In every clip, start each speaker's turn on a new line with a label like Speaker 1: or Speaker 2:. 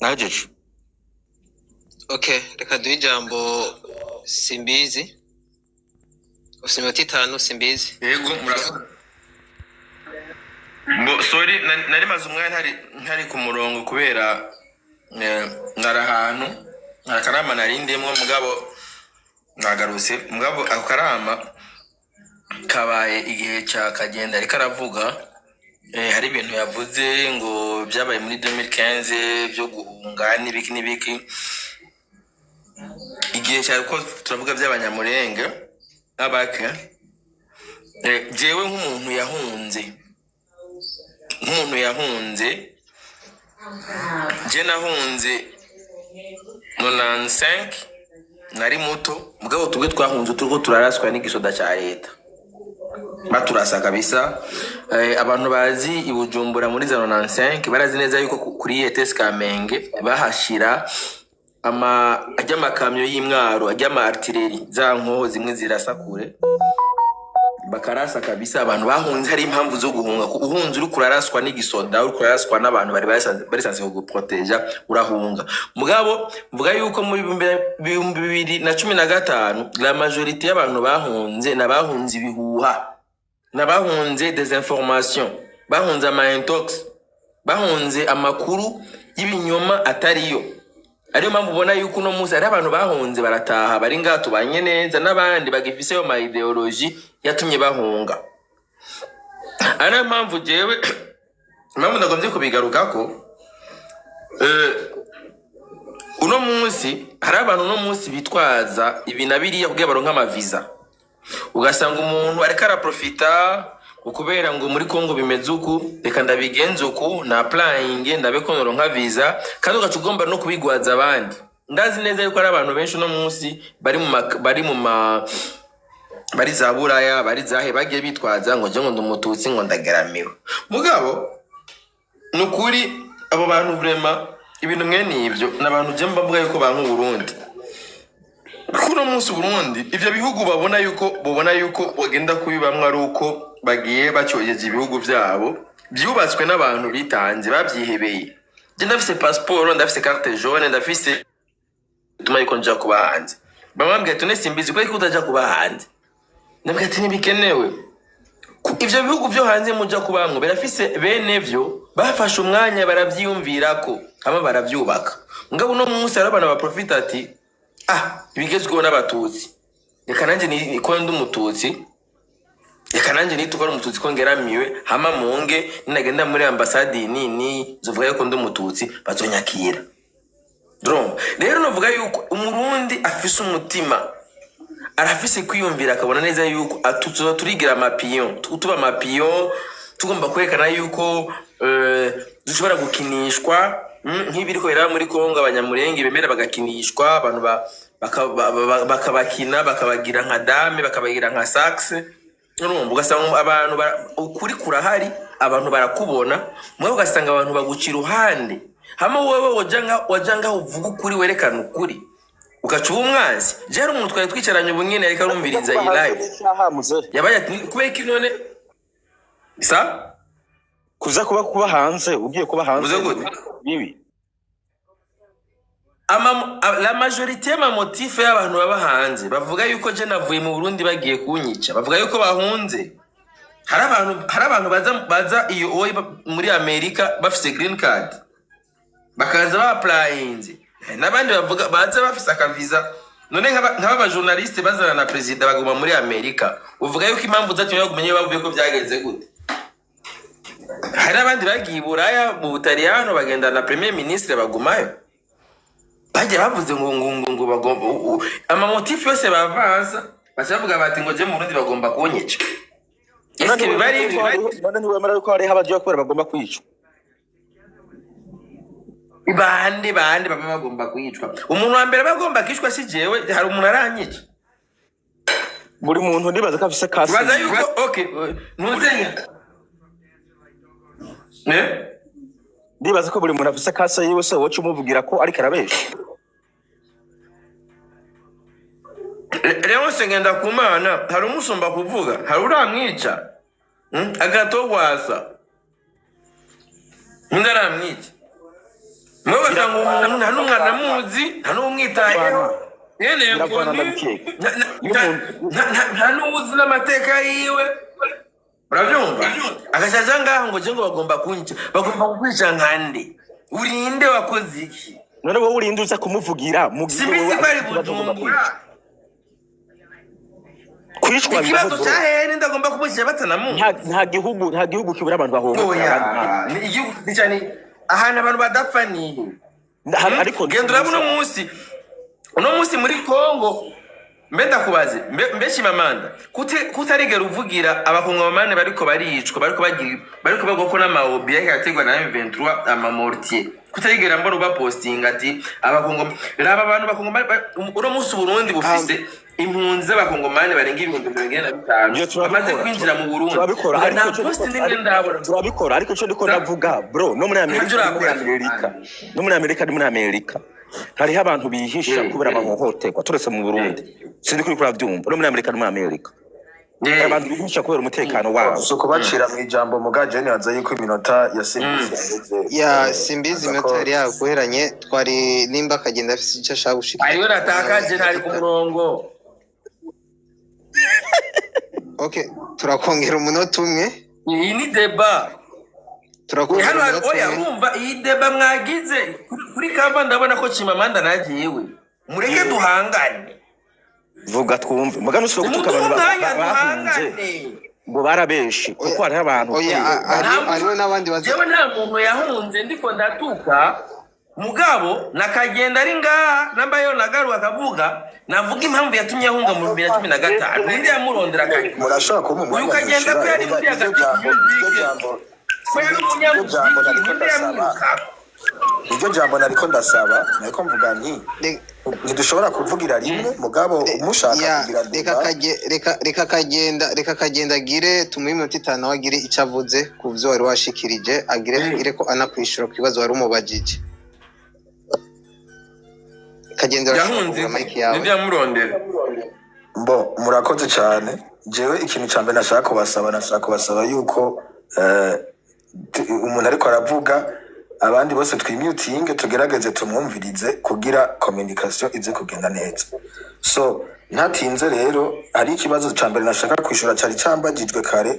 Speaker 1: Nahejeje.
Speaker 2: Okay, reka duhe ijambo Simbizi. Ufite iminota 5, Simbizi.
Speaker 3: Yego, murakoze. Sorry, nari maze umwanya ntari ku murongo kubera nari ahantu hari akarama nari ndimwo, mugabo nagarutse. Mugabo ako karama kabaye igihe ca Kagenda ariko aravuga, hari ibintu yavuze ngo byabaye muri 2015 byo guhunga n'ibiki n'ibiki, igihe cyari ko turavuga by'Abanyamurenge n'abake. Jewe nk'umuntu yahunze, je nahunze 95, nari muto, mugabo tubwe twahunze turiko turaraswa n'igisoda ca leta, baturasa kabisa. Abantu bazi i Bujumbura muri za 95 barazi neza yuko kuri ETS Kamenge bahashira ama ajya amakamyo y'imwaro, ajya ama artillerie, za nkoho zimwe zirasa kure, bakarasa kabisa. Abantu bahunze hari impamvu zo guhunga. Uhunze uri kuraraswa n'igisoda, uri kuraraswa n'abantu bari barisanzwe kuguproteja, urahunga. Mugabo mvuga yuko mu 2015 la majorité y'abantu bahunze n'abahunze ibihuha, n'abahunze désinformation, bahunze ama intox, bahunze amakuru y'ibinyoma atariyo. Ariyo mpamvu ubona yuko uno munsi hari abantu bahunze barataha, bari ngaha tubanye neza, n'abandi bagifise ayo ma idéologie yatumye bahunga. Ari nayo mpamvu jewe impamvu ndagombye kubigarukako, uno munsi hari abantu uno munsi bitwaza ibi na biriya kugira baronke amaviza. Ugasanga umuntu ariko araprofita ukubera ngo muri Kongo bimeze uku, reka ndabigenze uku na applying ndabe ko noronka visa, kandi ugaca ugomba no kubigwaza abandi. Ndazi neza yuko hari abantu benshi uno munsi bari mu ma bari za Buraya, bari zahe, bagiye bitwaza ngo je ngo ndi Umututsi, ngo ndageramiwe. Mugabo ni ukuri abo bantu vraiment, ibintu mwene ivyo ni abantu je mba mvuga yuko banka Uburundi, kuko uno munsi Burundi ivyo bihugu babona yuko bobona yuko bagenda kubibamwo ari uko bagiye bacyogeje ibihugu vyabo byubatswe n'abantu bitanze, bavyihebeye. Je ndafise passeport, ndafise carte jaune, ndafise bituma yuko nja kuba hanze. Bamwe ati: "None Simbizi, kubera ko utaja kuba hanze?" Ndabwira ati: "Ntibikenewe." Ivyo bihugu vyo hanze muja kubamwo birafise bene vyo bafashe umwanya baravyiyumvirako, hama baravyubaka. Mugabo uno munsi hari abantu baprofita ati: "Ah, ibigezweho n'Abatutsi, reka nanjye ko ndi Umututsi, reka nanjye nituko ari Umututsi ko ngeramiwe, hama munge ninagenda muri ambasade nini nzovuga yuko ndi Umututsi, bazonyakira." Urumva? Rero novuga yuko Umurundi afise umutima, arafise kwiyumvira, akabona neza yuko tuzoba turigira ama pions, tuba ama pions, tugomba kwerekana yuko dushobora gukinishwa, nk'ibiriko biraba muri Kongo, Abanyamurenge bemera bagakinishwa, abantu bakabakina, bakabagira nka dame, bakabagira nka saxe. Urumva, ugasanga abantu ukuri kurahari, abantu barakubona, mwe ugasanga abantu baguca iruhande, hama wewe waja ngaho uvuga ukuri, werekana ukuri, ugaca uba umwansi. Je hari umuntu twari twicaranye ubu nyene ariko arumviriza iyi live,
Speaker 1: Icyaha, muzehe.
Speaker 3: yabaye ati: "Kubera iki none sa?"
Speaker 1: Kuza kuba hanze, ugiye kuba hanze.
Speaker 3: Uvuze gute?
Speaker 1: Bibi.
Speaker 3: La majorité y'ama motifs y'abantu baba hanze bavuga yuko je navuye mu Burundi bagiye kunyica, bavuga yuko bahunze. Hari abantu baza iyo oyi muri Amerika bafise green card, bakaza ba-applyinze. Hari n'abandi bavuga baza bafise akaviza. None nk'aba bajournaliste bazana na perezida baguma muri Amerika, uvuga yuko impamvu zatumye bagumye bavuye ko byagenze gute? Hari n'abandi bagiye i Buraya, mu Butaliyano, bagenda na premier ministre, bagumayo. Bagiye bavuze ngo bagomba ama motifs yose bavanza, baca bavuga bati ngo je mu Burundi bagomba kunyica. Eske biba ari ivyo?
Speaker 1: None ntiwemera yuko hariho abagiye kubera bagomba kwicwa?
Speaker 3: Bande baba bagomba kwicwa? Umuntu wa mbere aba agomba kwicwa si jewe. Hari umuntu aranyica?
Speaker 1: Buri muntu ndibaza ko afise kasi.
Speaker 3: Baza yuko okay, ntuzenya eh.
Speaker 1: Ndibaza ko buri muntu afise kase yiwe, se woca umuvugira ko ariko arabesha?
Speaker 3: Leonce Ngendakumana hari umusumba kuvuga, hari uramwica? Agatogwasa undi aramwica. Mwe basanga umuntu nta n'umwe anamuzi, nta n'umwitayeho nyene.
Speaker 1: Biravana,
Speaker 3: Koni
Speaker 1: ndabikeka. Iyo
Speaker 3: nta n'uwuzi n'amateka yiwe, urabyumva, agacaca ngaho ngo je ngo bagomba kunyica, bagomba kukwica nkande? Urinde? Wakoze iki?
Speaker 1: None wowe urinde uza kumuvugira mu gihe
Speaker 3: Simbizi
Speaker 1: wowe
Speaker 3: ko ari
Speaker 1: afite ikibazo ugomba
Speaker 3: Bujumbura.
Speaker 1: Kwicwa
Speaker 3: Ikibazo
Speaker 1: bibaho, bro.
Speaker 3: cya hehe? Ndagomba kumushyira batanamuzi.
Speaker 1: Nta gihugu kibura abantu bahohotera
Speaker 3: Oya.
Speaker 1: abandi.
Speaker 3: Ni igihugu cyane ahantu abantu badapfa nihe?
Speaker 1: Ariko
Speaker 3: Genda uraba uno munsi muri Kongo. Mbe ndakubaze, mbe Chimamanda, kutarigera uvugira abakongomani bariko baricwa, bariko bagira, bariko bagwa ko n'amaobi yariko arategwa na M23, amamortier, kutarigera mbona ubapostinga ati abakongomani, raba abantu bakongomani uno munsi Uburundi bufise impunzi z'abakongomani barenga 45,000
Speaker 1: Iyo turabikora.
Speaker 3: bamaze kwinjira mu Burundi.
Speaker 1: Turabikora,
Speaker 3: Nta
Speaker 1: ariko icyo
Speaker 3: post
Speaker 1: ndiko
Speaker 3: n'imwe ndabona.
Speaker 1: Turabikora, ariko icyo ndiko ndavuga, bro, no muri Amerika,
Speaker 3: Ntabyo
Speaker 1: no muri
Speaker 3: urakora.
Speaker 1: Amerika, no muri Amerika, ni muri Amerika hariho abantu bihisha kubera bahohoterwa, turetse mu Burundi. Sinzi kuri kurabyumva. No muri Amerika, no muri Amerika hari abantu bihisha kubera umutekano wabo.
Speaker 4: Si ukubacira mu ijambo, muga jewe nibaza yuko iminota ya Simbizi yageze.
Speaker 2: Ya Simbizi,
Speaker 4: Aza
Speaker 2: iminota
Speaker 4: ko
Speaker 2: yari yaguheranye. Twari nimba akagenda afise icyo ashaka gushikiriza.
Speaker 3: Hariyo natakaje, ntari ku murongo.
Speaker 2: Okay, turakongera umunota umwe.
Speaker 3: Iyi ni débat.
Speaker 2: Turakongera
Speaker 3: Hano
Speaker 2: umunota
Speaker 3: oya
Speaker 2: umwe.
Speaker 3: Urumva iyi débat mwagize kuri kava, ndabona ko Chimamanda nagiyewe, mureke duhangane.
Speaker 1: Vuga twumve, muga nusubira gutuka
Speaker 3: Nimuduhe
Speaker 1: abantu
Speaker 3: umwanya
Speaker 1: bahunze
Speaker 3: duhangane.
Speaker 1: ngo barabeshe, kuko hariho abantu
Speaker 2: Oya, hariho n'abandi baza.
Speaker 3: Jewe nta muntu yahunze ndiko ndatuka, mugabo nakagenda ari ngaha namba yo nagaruka akavuga, navuga impamvu yatumye ahunga mu 2015, ninde yamurondera akagenda?
Speaker 4: Murashobora kumpa
Speaker 3: Uyu
Speaker 4: umwanya
Speaker 3: ukagenda ko
Speaker 4: nkishura?
Speaker 3: yari muri
Speaker 4: Iryo
Speaker 3: Agati
Speaker 4: jambo, iryo
Speaker 3: Music,
Speaker 4: jambo,
Speaker 3: ko yari
Speaker 4: iryo jambo
Speaker 3: umunyamuziki,
Speaker 4: nariko
Speaker 3: ninde
Speaker 4: ndasaba,
Speaker 3: yamwiruka?
Speaker 4: iryo jambo nariko ndasaba, nariko mvuga nti ntidushobora kuvugira rimwe, mugabo mushaka
Speaker 2: Ya,
Speaker 4: kugira
Speaker 2: reka
Speaker 4: débat.
Speaker 2: Reka kagenda agire, tumuhe iminota 5 aho agire icyo avuze ku byo wari washikirije, agire ko anakwishura ku bibazo wari umubajije. Kagenda, urashobora
Speaker 3: Yahunze
Speaker 2: kugura mic yawe.
Speaker 3: Ninde yamurondera?
Speaker 4: Bo, murakoze cyane. Jewe ikintu cya mbere nashaka kubasaba yuko umuntu ariko aravuga, abandi bose twimyutinge, tugerageze tumwumvirize kugira communication ize kugenda neza. So ntatinze rero, hari ikibazo cya mbere nashaka kwishura cyari cyambagijwe kare,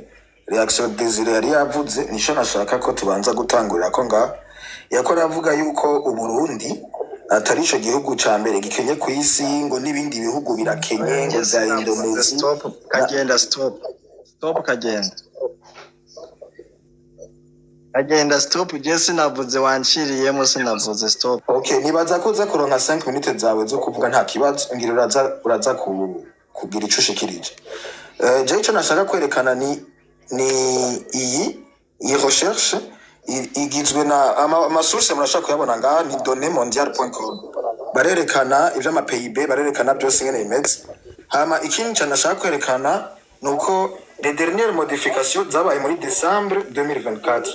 Speaker 4: reaction Desire yari yavuze, nico nashaka ko tubanza gutangurira ko ngaha. Yakora avuga yuko Uburundi atari ico gihugu ca mbere gikenye ku isi, ngo n'ibindi bihugu birakenye, ngo za Indonesia.
Speaker 5: Stop, Kagenda, stop, stop, Kagenda, Kagenda, stop. Je sinavuze, wanciriyemo, sinavuze, stop.
Speaker 4: Okay, nibaza ko uza kuronka 5 minutes zawe zo kuvuga, nta kibazo. Ngira uraza kugira ico ushikirije. Jewe ico nashaka kwerekana ni iyi recherche igizwe na amasource murashaka kuyabona ngaha, ni donneemondiale.com. Barerekana ivy'ama PIB, barerekana byose ingene bimeze. Hama ikindi cane nashaka kwerekana ni uko les dernières modifications zabaye muri décembre 2024,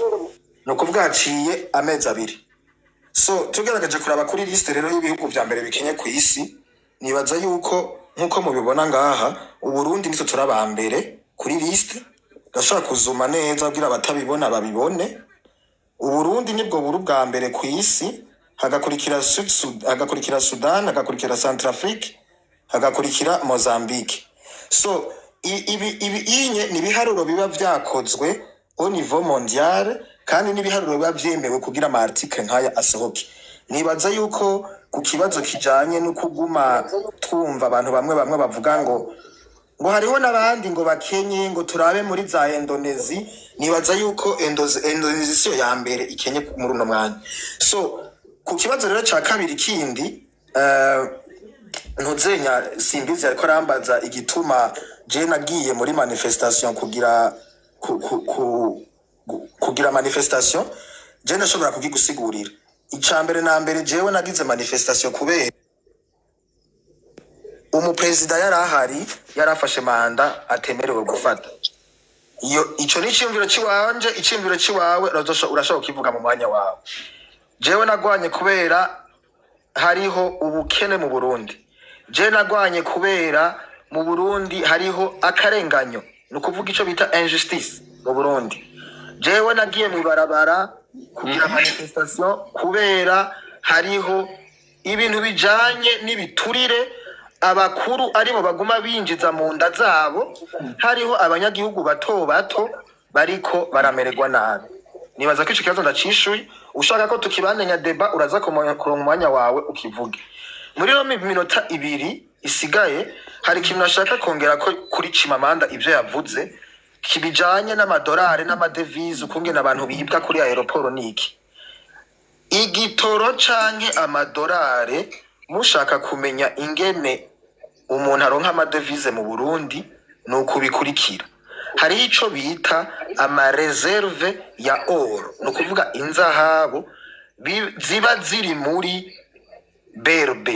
Speaker 4: ni ukuvuga haciye amezi 2. So tugerageje kuraba kuri liste rero y'ibihugu vya mbere bikenye ku isi, nibaza yuko nk'uko mubibona ngaha, Uburundi nitwe turi aba mbere kuri liste. Ndashobora kuzuma neza kugira abatabibona babibone. Uburundi nibwo buri ubwa mbere ku isi, hagakurikira hagakurikira Sudan, hagakurikira Centrafrique, hagakurikira Mozambique. So ibi inye ni ibiharuro biba vyakozwe au niveau mondial, kandi n'ibiharuro biba vyemewe kugira ama article nk'aya asohoke. Nibaza yuko ku kibazo kijanye no kuguma twumva abantu bamwe bamwe bavuga ngo hariho n'abandi ngo bakenye, ngo turabe muri za Indonesi, nibaza yuko Indonesi siyo ya mbere ikenye muri uno mwanya. So ku kibazo rero ca kabiri kindi, ntuzenya Simbizi ariko arambaza igituma je nagiye muri manifestation kugira manifestation. Je ndashobora kugigusigurira. Ica mbere na mbere, jewe nagize manifestation kubera umuperezida yari ahari yarafashe manda atemerewe gufata. Iyo ico ni iciyumviro ciwanje, iciyumviro ciwawe urashobora kukivuga mu mwanya wawe. Jewe nagwanye kubera hariho ubukene mu Burundi. Je nagwanye kubera mu Burundi hariho akarenganyo, ni ukuvuga ico bita injustice mu Burundi. Jewe nagiye mw'ibarabara. Kugira manifestation kubera hariho ibintu bijanye n'ibiturire, abakuru aribo baguma binjiza mu nda zabo, hariho abanyagihugu bato bato bariko baramererwa nabi. Nibaza ko ico kibazo ndacishuye. Ushaka ko tukibandanya débat, uraza kuronka umwanya wawe ukivuge. Muri ino minota 2 isigaye, hari ikintu nashaka kongera ko kuri Chimamanda, ivyo yavuze kibijanye n'amadolari n'ama devises, ukungene abantu bibwa kuri aéroport. Niki igitoro canke amadolari? Mushaka kumenya ingene umuntu aronka ama devises mu Burundi, ni ukubikurikira. Hariho ico bita ama réserves ya or, ni ukuvuga inzahabu ziba ziri muri BRB.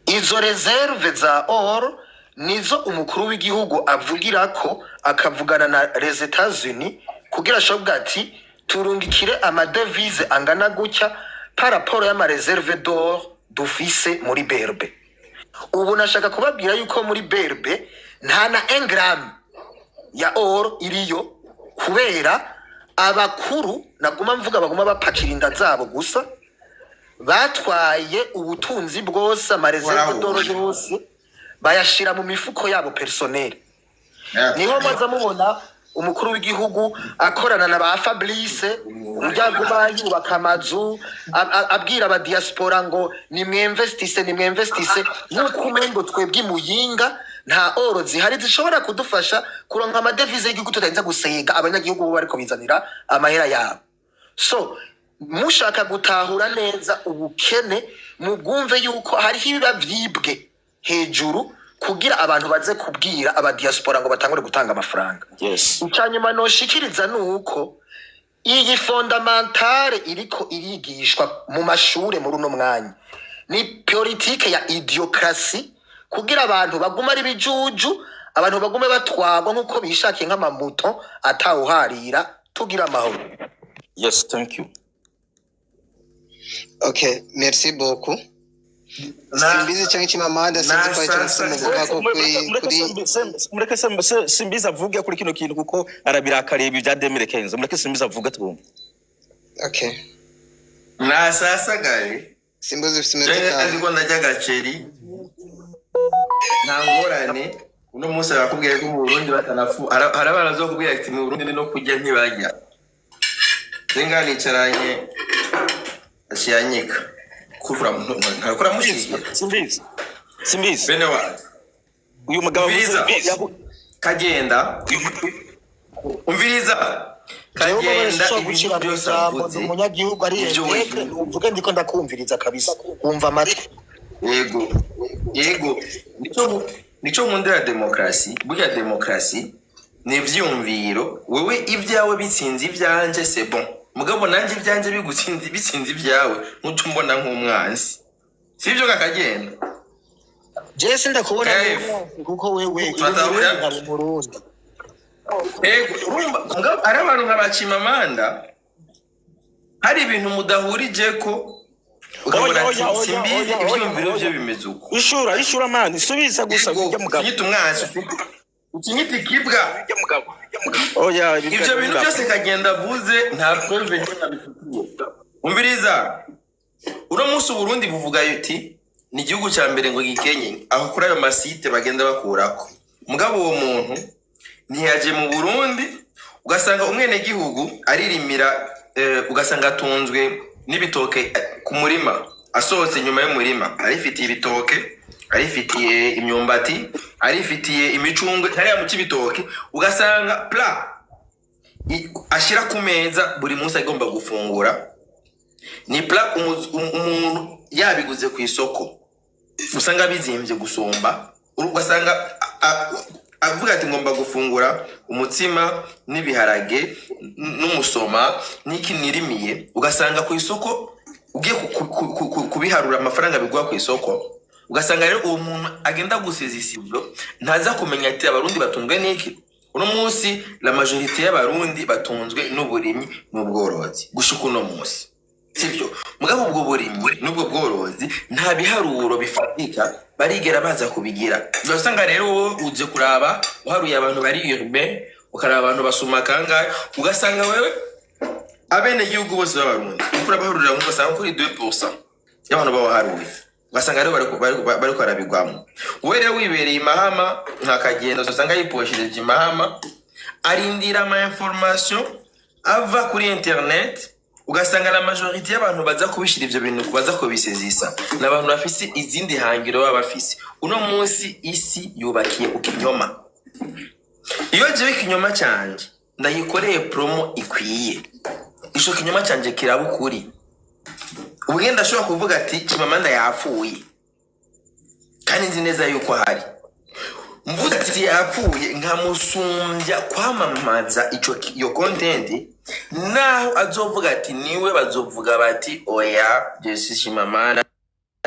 Speaker 4: Izo réserves za or nizo umukuru w'igihugu avugirako, akavugana na les États-Unis kugira ashobora ati: "Turungikire ama devises angana gutya par rapport y'ama réserves d'or dufise muri BRB." Ubu nashaka kubabwira yuko muri BRB nta na 1 gramme ya or iriyo, kubera abakuru naguma mvuga baguma bapakira inda zabo gusa, batwaye ubutunzi bwose, ama réserves d'or yose bayashira mu mifuko yabo personnel. Niho maze mubona umukuru w'igihugu akorana na ba Fabrice ujya yubaka amazu, abwira aba diaspora ngo nimwemvestise, nimwemvestise, nk'uko umengo twebwe i Muyinga nta or zihari zishobora kudufasha kuronka ama devises y'igihugu, tutarinze gusega abanyagihugu bo bariko bizanira amahera yabo. So mushaka gutahura neza ubukene, mubwumve yuko hariho ibiba vyibwe hejuru kugira abantu baze kubwira aba diaspora ngo batangure gutanga amafaranga. Icanyuma noshikiriza ni uko iyi fondamentale iriko irigishwa mu mashure muri uno mwanya ni politike ya idiocratie, kugira abantu bagume ari bijuju, abantu bagume batwagwa nk'uko bishakiye nk'amamuto atawuharira. Tugira amahoro.
Speaker 1: Yes, thank you.
Speaker 2: Okay, merci beaucoup. Simbizi cyangwa Chimamanda, sinzi ko hari icyo mufite muvuga ko kuri
Speaker 1: Mureke Simbizi avuge kuri kino kintu, kuko arabirakariye ibi bya 2015. Mureke Simbizi avuge twumve.
Speaker 2: Okay.
Speaker 3: Nasasagaye.
Speaker 2: Simbizi, ufite iminota
Speaker 3: Jewe
Speaker 2: 5.
Speaker 3: ndiko ndarya agaceri, nta ngorane. Uno munsi barakubwira ko mu Burundi batanafu, hari abana bazokubwira ati mu Burundi no kurya ntibarya. Je ngaha nicaranye aciye anyika kuvura ntariko uramushyigikira.
Speaker 1: Simbizi, Simbizi.
Speaker 3: Bene wacu.
Speaker 1: Uyu mugabo
Speaker 3: Umviriza. Kagenda, umviriza.
Speaker 4: Jewe
Speaker 3: Kagenda,
Speaker 4: ushobora
Speaker 3: ibintu
Speaker 4: gucira mu
Speaker 3: byose
Speaker 4: ijambo,
Speaker 3: avuze
Speaker 4: ndi umunyagihugu ari
Speaker 3: ibyo
Speaker 4: intègre, uvuge, ndiko ndakumviriza kabisa, wumva amatwi.
Speaker 3: Yego, nico nkundira demokarasi. Burya demokarasi ni ivyiyumviro. Wewe ibyawe bitsinze ivyanje, c'est bon. Mugabo nanjye ibyanjye bigutsinze, bitsinze ibyawe, ntuca umbona nk'umwansi, sivyo kakagenda?
Speaker 4: Jewe sindakubona
Speaker 3: Kev.
Speaker 4: nk'umwansi, kuko wewe uri
Speaker 3: Turatahura?
Speaker 4: Umurundi nkaba Umurundi.
Speaker 3: Yego, urumva mugabo hari abantu nka Bacimamanda, hari ibintu mudahurije ko ukabona
Speaker 1: Oya,
Speaker 3: ati
Speaker 1: oya, oya,
Speaker 3: simbizi
Speaker 1: oya, oya,
Speaker 3: ivyiyumviro
Speaker 1: oya.
Speaker 3: vye bimeze uko.
Speaker 1: Ishura, ishura mani, subiza gusa.
Speaker 3: Yego,
Speaker 1: Ujya mugabo.
Speaker 3: ukinyita umwansi, ukinyita ikibwa.
Speaker 1: Oya.
Speaker 3: Ivyo bintu byose kagenda avuze nta preuve nyine abifitiye. Umviriza, uno munsi Uburundi buvuga uti ni igihugu cya mbere ngo gikenye aho kuri ayo ma sites bagenda bakurako. Mugabo uwo muntu ntiyaje mu Burundi, ugasanga umwenegihugu aririmira, ugasanga atunzwe n'ibitoke, ku murima, asohotse inyuma y'umurima arifitiye ibitoke, arifitiye imyumbati, arifitiye imicungwe hariya mu Cibitoke, ugasanga plat ashyira ku meza buri munsi agomba gufungura ni plat umuntu yabiguze ku isoko, usanga bizimbye gusumba. Ugasanga avuga ati ngomba gufungura umutsima n'ibiharage n'umusoma n'iki nirimiye, ugasanga ku isoko ugiye kubiharura amafaranga bigura ku isoko. Ugasanga rero uwo muntu agenda gusiza isibyo, ntaza kumenya ati Abarundi batunzwe n'iki. Uno munsi la majorité y'Abarundi batunzwe n'uburimyi n'ubworozi gushika uno munsi, sibyo? Mugabo ubwo burimyi n'ubwo bworozi nta biharuro bifatika barigera baza kubigira. Urasanga rero wowe uje kuraba uharuye abantu bari urbain, ukaraba abantu basuma kangahe, ugasanga wewe Abenegihugu bose b'Abarundi uriko urabaharurira, nko ugasanga kuri 2% y'abantu babaharuye, ugasanga rero bariko barabigwamo. Wowe rero wibereye imahama, nkakagenda usanga yiposhereje imahama, arindira ama information ava kuri internet, ugasanga la majorité y'abantu baza kubishira ivyo bintu, baza kubisezisa, ni abantu bafise izindi hangiro baba bafise. Uno munsi isi yubakiye ku kinyoma. Iyo jewe ikinyoma canje ndagikoreye promo ikwiye, ico kinyoma canje kiraba ukuri. Ubugenda ashobora kuvuga ati Chimamanda yapfuye, kandi nzi neza yuko ahari. Mvuze ati yapfuye, nkamusumbya kwamamaza ico iyo content, naho azovuga ati niwe, bazovuga bati oya, je Chimamanda,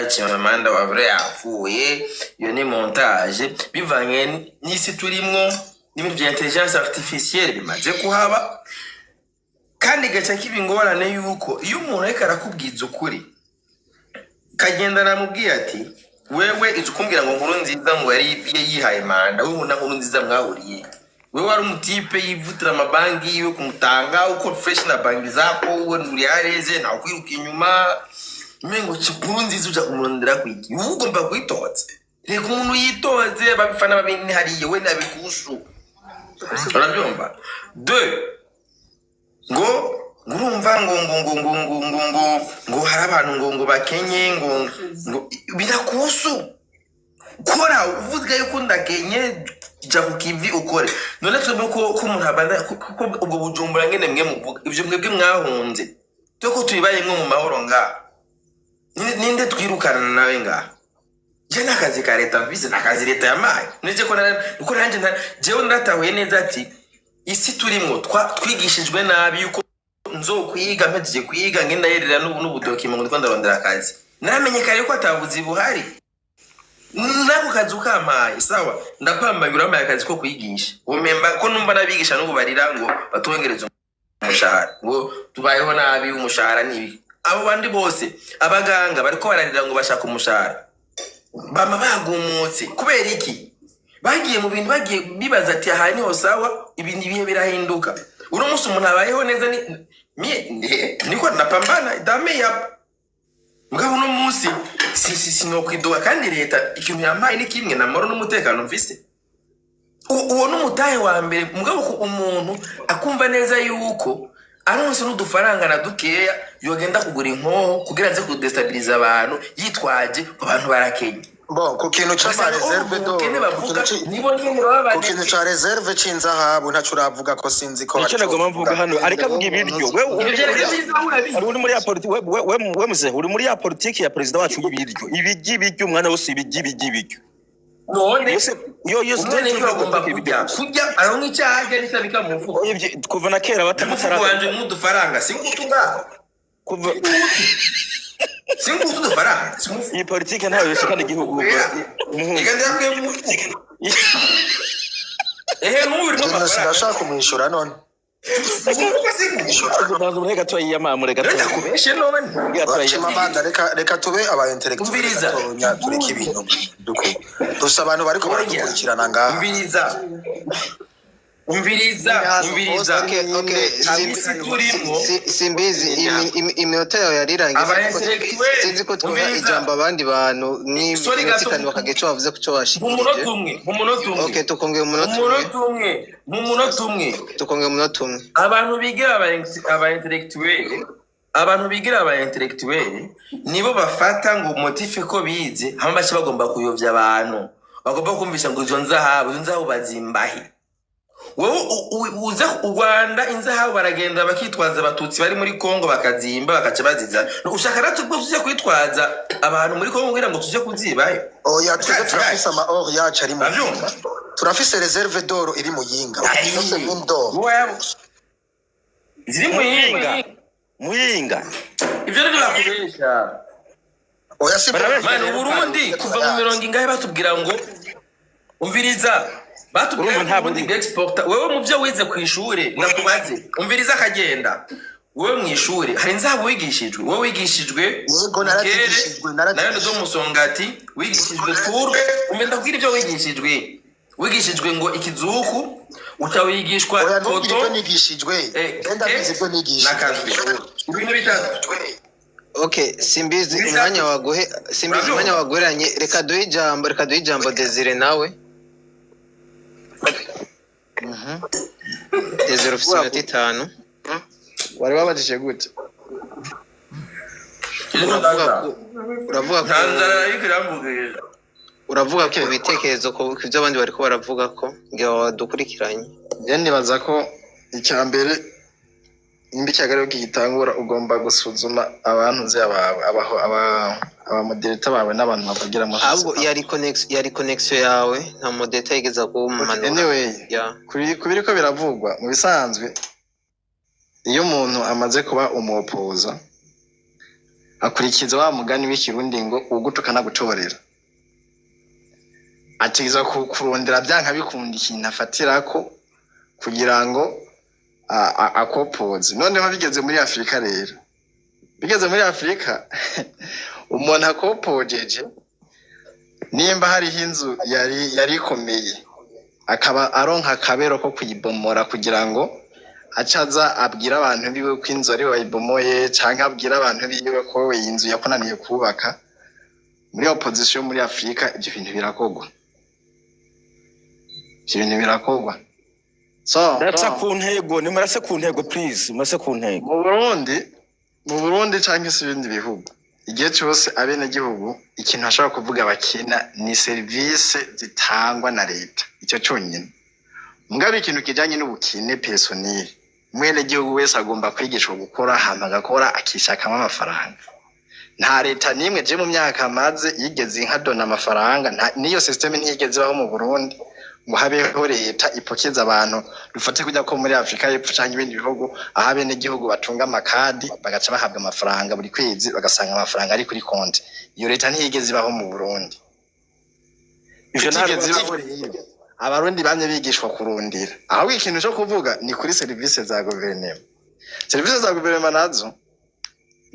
Speaker 3: Chimamanda wa vrai yapfuye, iyo ni montage. Bivanye n'isi turimwo n'ibintu vya intelligence artificielle bimaze kuhaba, kandi gaca kiba ingorane yuko iyo umuntu ariko arakubwiza ukuri, kagenda namubwiye ati wewe izi kumbwira ngo nkuru nziza ngo yari yihaye manda, wewe na nkuru nziza mwahuriye, wewe wari umu type yivutira amabanki yiwe kumutanga uko fresh na banki zako, we uri hareze nta kwiruka inyuma. Umengo nkuru nziza uja kumurondera kwiki? Uba ugomba kwitoza. Reka umuntu yitoze, babifana babini hariya, we nabikusu, urabyumva? Deux, ngo ngurumva ngo hari abantu ngo bakenye, ngo birakusu. Kora uvuga yuko ndakenye, jya ku kivi ukore. None twebwe ko umuntu abanda ko ubwo Bujumbura ngene mwe muvuga ivyo, mwebwe mwahunze, twe ko tubibayemwo mu mahoro ngaha. Ninde twirukana nawe ngaha? Je nta kazi ka leta mfise, nta kazi leta yampaye. Nje ko ko nanje jewe naratahuye neza ati isi turimwo twigishijwe nabi, yuko nzokwiga, mpejeje kwiga ngenda yerera n'ubu document ngo ndiko ndarondera akazi. Naramenye kare ko atabuzi buhari. Nako kazi ukampaye, sawa, ndapambaye, urampaye akazi ko kwigisha, umemba ko numva n'abigisha n'ubu barira ngo batwongereze umushahara, ngo tubayeho nabi, umushahara nibi. Abo bandi bose, abaganga bariko bararira ngo bashaka umushahara, bama bagumutse. Kubera iki? Bagiye mu bintu, bagiye bibaza ati aha niho sawa. Ibintu, ibihe birahinduka. Uno munsi umuntu abayeho neza ni mie niko napambana dame ya mugabo. Uno munsi si sinokwidoga, kandi leta ikintu yampaye ni kimwe namahoro n'umutekano mfise. Uwo ni umutahe wa mbere. Mugabo ko umuntu akumva neza yuko aronse n'udufaranga na dukeya yogenda kugura inkoho kugira aze kudestabiliza abantu, yitwaje ngo abantu barakenye.
Speaker 4: Bon, ku kintu
Speaker 3: Ugasanga
Speaker 4: c'ama réserve
Speaker 3: oh, ubukene
Speaker 4: d'or, ku
Speaker 3: bavuga
Speaker 4: kintu
Speaker 3: nibo nyene baba
Speaker 4: ku kintu ca réserve c'inzahabu ntaco uravuga ko sinzi ko
Speaker 1: Nicyo
Speaker 4: hari ico
Speaker 1: nagomba mvuga
Speaker 4: uvuga.
Speaker 1: hano, ariko avuga ibiryo. We
Speaker 3: Ibyo vyerekeye izahabu urabizi.
Speaker 1: Uri muri ya politiki, we muzehe, uri muri ya politiki ya perezida wacu y'ibiryo, ibiryo, ibiryo, umwana wose ibiryo, ibiryo, ibiryo.
Speaker 3: None
Speaker 1: Yose yo yose.
Speaker 3: Umwana ejo agomba kurya aronka icyo arya n'icyo abika mu mufuko.
Speaker 1: Kuva na kera
Speaker 3: Umufuko wanje nk'udufaranga singutu ngaho,
Speaker 1: kuva
Speaker 3: singutu udufaranga si umufuko.
Speaker 1: Iyi politiki ntayo yoshikana igihugu. Umuhungu.
Speaker 3: Reka ndayakuye mu mufuko, ehe, n'ubu urimo
Speaker 4: Jewe
Speaker 3: amafaranga.
Speaker 4: Sinashaka kumwishura none.
Speaker 3: Umufuko singutu.
Speaker 1: Ntabwo mureka gato yiyamamure gato.
Speaker 3: Reka kubeshe none.
Speaker 1: Gato.
Speaker 4: Chimamanda, reka tube aba intellectuel.
Speaker 3: Umviriza.
Speaker 4: Gatonya tureke ibintu duko dusa abantu bariko
Speaker 3: Oya.
Speaker 4: baradukurikirana ngaha.
Speaker 3: Umviriza, umviriza, umviriza.
Speaker 2: Okay.
Speaker 3: Isi turimwo
Speaker 2: Simbizi, iminota yawe yarirangiye.
Speaker 3: Aba intellectuel,
Speaker 2: Sinzi ko twoha
Speaker 3: umviriza.
Speaker 2: ijambo abandi bantu
Speaker 3: Sorry
Speaker 2: nk'iminota
Speaker 3: gato.
Speaker 2: 5 bakagira ico bavuze ku co
Speaker 3: Mu
Speaker 2: washikirije.
Speaker 3: munota umwe, mu munota umwe.
Speaker 2: Okay, tukongera
Speaker 3: Mu
Speaker 2: umunota umwe.
Speaker 3: munota umwe, mu munota umwe.
Speaker 2: Tukongera umunota umwe.
Speaker 3: Abantu bigira aba intellectuel, abantu bigira aba intellectuel nibo bafata ngo motif ko bize, hama bace bagomba kuyovya abantu, bagomba kumvisha ngo izo nzahabu, izo nzahabu bazimbahe. Wowe uza u Rwanda, inzahabu baragenda bakitwaza abatutsi bari muri Kongo, bakazimba, bakaca bazizana. Ushaka natwe ubwo tujye kwitwaza abantu muri Kongo kugira ngo tujye kuzibayo?
Speaker 4: Oya, twebwe turafise ama or yacu ari mu
Speaker 3: Uravyumva?
Speaker 4: Turafise réserve d'or iri Muyinga. Turafise mine d'or.
Speaker 3: Ziri Muyinga.
Speaker 1: Muyinga.
Speaker 3: Ivyo nivyo bakubesha.
Speaker 4: Oya, si
Speaker 1: Barabesha.
Speaker 3: Mani, Uburundi kuva mu mirongo ingahe batubwira ngo, umviriza, batubwira
Speaker 1: Urumva
Speaker 3: ngo
Speaker 1: nta
Speaker 3: Uburundi
Speaker 1: bundi.
Speaker 3: bw'exporta. Wewe mu byo wize ku ishure, ndakubaze, umviriza, akagenda, wewe mu ishure hari inzahabu wigishijwe? Wowe wigishijwe
Speaker 4: Yego, narabyigishijwe, narabyigishijwe.
Speaker 3: Nayo ndo musongati wigishijwe turwe. Umva, ndakubwira ibyo wigishijwe. Wigishijwe ngo ikizuku. Uca wigishwa
Speaker 6: Oya, ntugire ibyo
Speaker 3: coton,
Speaker 6: nigishijwe.
Speaker 3: te
Speaker 6: Genda bizi ibyo
Speaker 3: na
Speaker 6: nigishijwe.
Speaker 3: kafe, ibintu bitatu.
Speaker 2: Okay, simbizi
Speaker 3: Bitatu.
Speaker 2: umwanya waguhe, simbizi umwanya
Speaker 3: Urabyumva?
Speaker 2: waguheranye. Reka duhe ijambo Desire nawe. Desire, ufite iminota 5.
Speaker 5: Wari wabajije gute?
Speaker 2: Uravuga ku
Speaker 3: Nta nzara ariko irambugirira.
Speaker 2: Uravuga ku bitekerezo, ku byo abandi bariko baravuga, ko ngira wadukurikiranye.
Speaker 5: Njye nibaza ko icya mbere, nimba ikiyaga kigitangura, ugomba gusuzuma abantu uzi abawe, abaho abamoderator bawe n'abantu bavugira muri
Speaker 2: Ahubwo yari connection yawe, nta moderator yigeze kuwumanura.
Speaker 5: Anyway,
Speaker 2: ya.
Speaker 5: Ku biriko biravugwa, mu bisanzwe iyo umuntu amaze kuba umuopoza, akurikiza wa mugani w'Ikirundi ngo ugutuka nagutorera. Ategerezwa kurondera byanka bikunda ikintu afatirako kugira ngo akopoze. Noneho bigeze muri Afurika rero, bigeze muri Afurika, umuntu akopojeje, nimba hariho inzu yari ikomeye, akaba aronka akabero ko kuyibomora kugira ngo acaza abwira abantu biwe ko inzu ari we wayibomoye, canke abwira abantu biwe ko iyi nzu yakunaniye kubaka. Muri opposition muri Afurika ivyo bintu birakorwa, so
Speaker 1: Murasa ku ntego, nimurase ku ntego, please, murase ku ntego.
Speaker 5: Mu Burundi canke se ibindi bihugu, igihe cyose abenegihugu ikintu bashobora kuvuga bakina ni serivisi zitangwa na leta, icyo cyonyine. Mugabo ikintu kijanye n'ubukene personnel, umwenegihugu wese agomba kwigishwa gukora, hama agakora akishakamo amafaranga. Nta leta n'imwe je mu myaka maze yigeze inkadona amafaranga. N'iyo système ntiyigeze ibaho mu Burundi ngo habeho leta ipokeza abantu. Dufate kujya ko muri Afurika y'Epfo canke ibindi bihugu, aho abenegihugu batunga amakadi, bagaca bahabwa amafaranga buri kwezi, bagasanga amafaranga ari kuri konti. Iyo leta ntiyigeze ibaho mu Burundi.
Speaker 1: Ivyo nta
Speaker 5: Itigeze ibaho rero, Abarundi bamye bigishwa kurundira. Ahubwo ikintu cyo kuvuga ni kuri serivisi za guverinoma. Serivisi za guverinoma nazo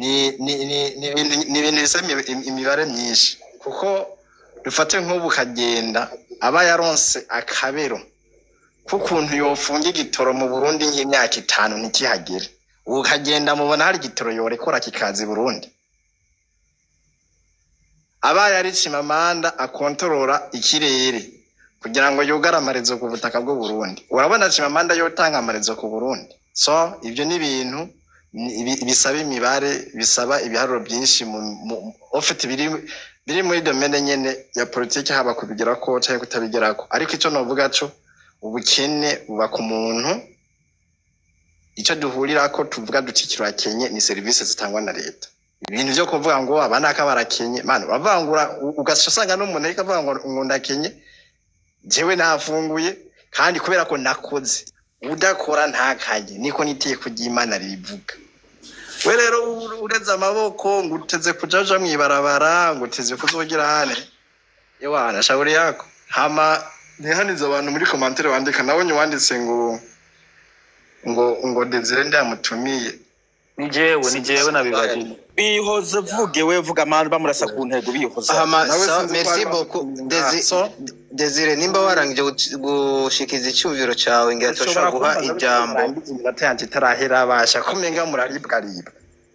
Speaker 5: ni ibintu bisaba imibare myinshi, kuko dufate nk'ubu kagenda aba yaronse akabero k'ukuntu yofunga igitoro mu Burundi nk'imyaka 5 ntikihagere. Ubu kagenda mubona hari igitoro yorekora kikaza i Burundi? Abaye ari Chimamanda akontorora ikirere kugira ngo yugare amarezo ku butaka bw'u Burundi, urabona Chimamanda yotanga amarezo ku Burundi? So ibyo ni ibintu bisaba imibare, bisaba ibiharuro byinshi mu ofite biri muri domaine nyene ya politiki, haba kubigerako canke kutabigerako. Ariko ico novuga co, ubukene buba ku muntu. Icyo duhurirako tuvuga duti kirakenye ni serivisi zitangwa na leta. Ibintu vyo kuvuga ngo abanaka barakenye, man, uravangura, ugaca usanga n'umuntu ariko avuga ngo ndakenye, jewe nafunguye kandi kubera ko nakoze. Udakora ntakanye, niko n'itegeko ry'Imana ribivuga. We rero ureze amaboko ngo uteze kuja uja mw'ibarabara, ngo uteze kuzogira hane, ewana shauri yako. Hama ntihanize abantu muri commentaire bandika. Nabonye wanditse ngo Desire ndamutumiye.
Speaker 7: Ni jewe nabibajije.
Speaker 1: Bihoze, vuge we, vuga mani, bamurasa ku ntego, bihoze.
Speaker 2: Hama
Speaker 5: Nawe
Speaker 2: sawa,
Speaker 5: sinzi ko
Speaker 2: merci
Speaker 5: ari
Speaker 2: beaucoup.
Speaker 5: bamutumiye. So
Speaker 2: Desire, nimba warangije gushikiza icyumviro cyawe, ngira
Speaker 5: ushobora
Speaker 2: turashobora guha
Speaker 5: kumbaza
Speaker 2: ijambo.
Speaker 5: Murangiza iminota yanje itarahera, basha ko umenga muraribwaribwa.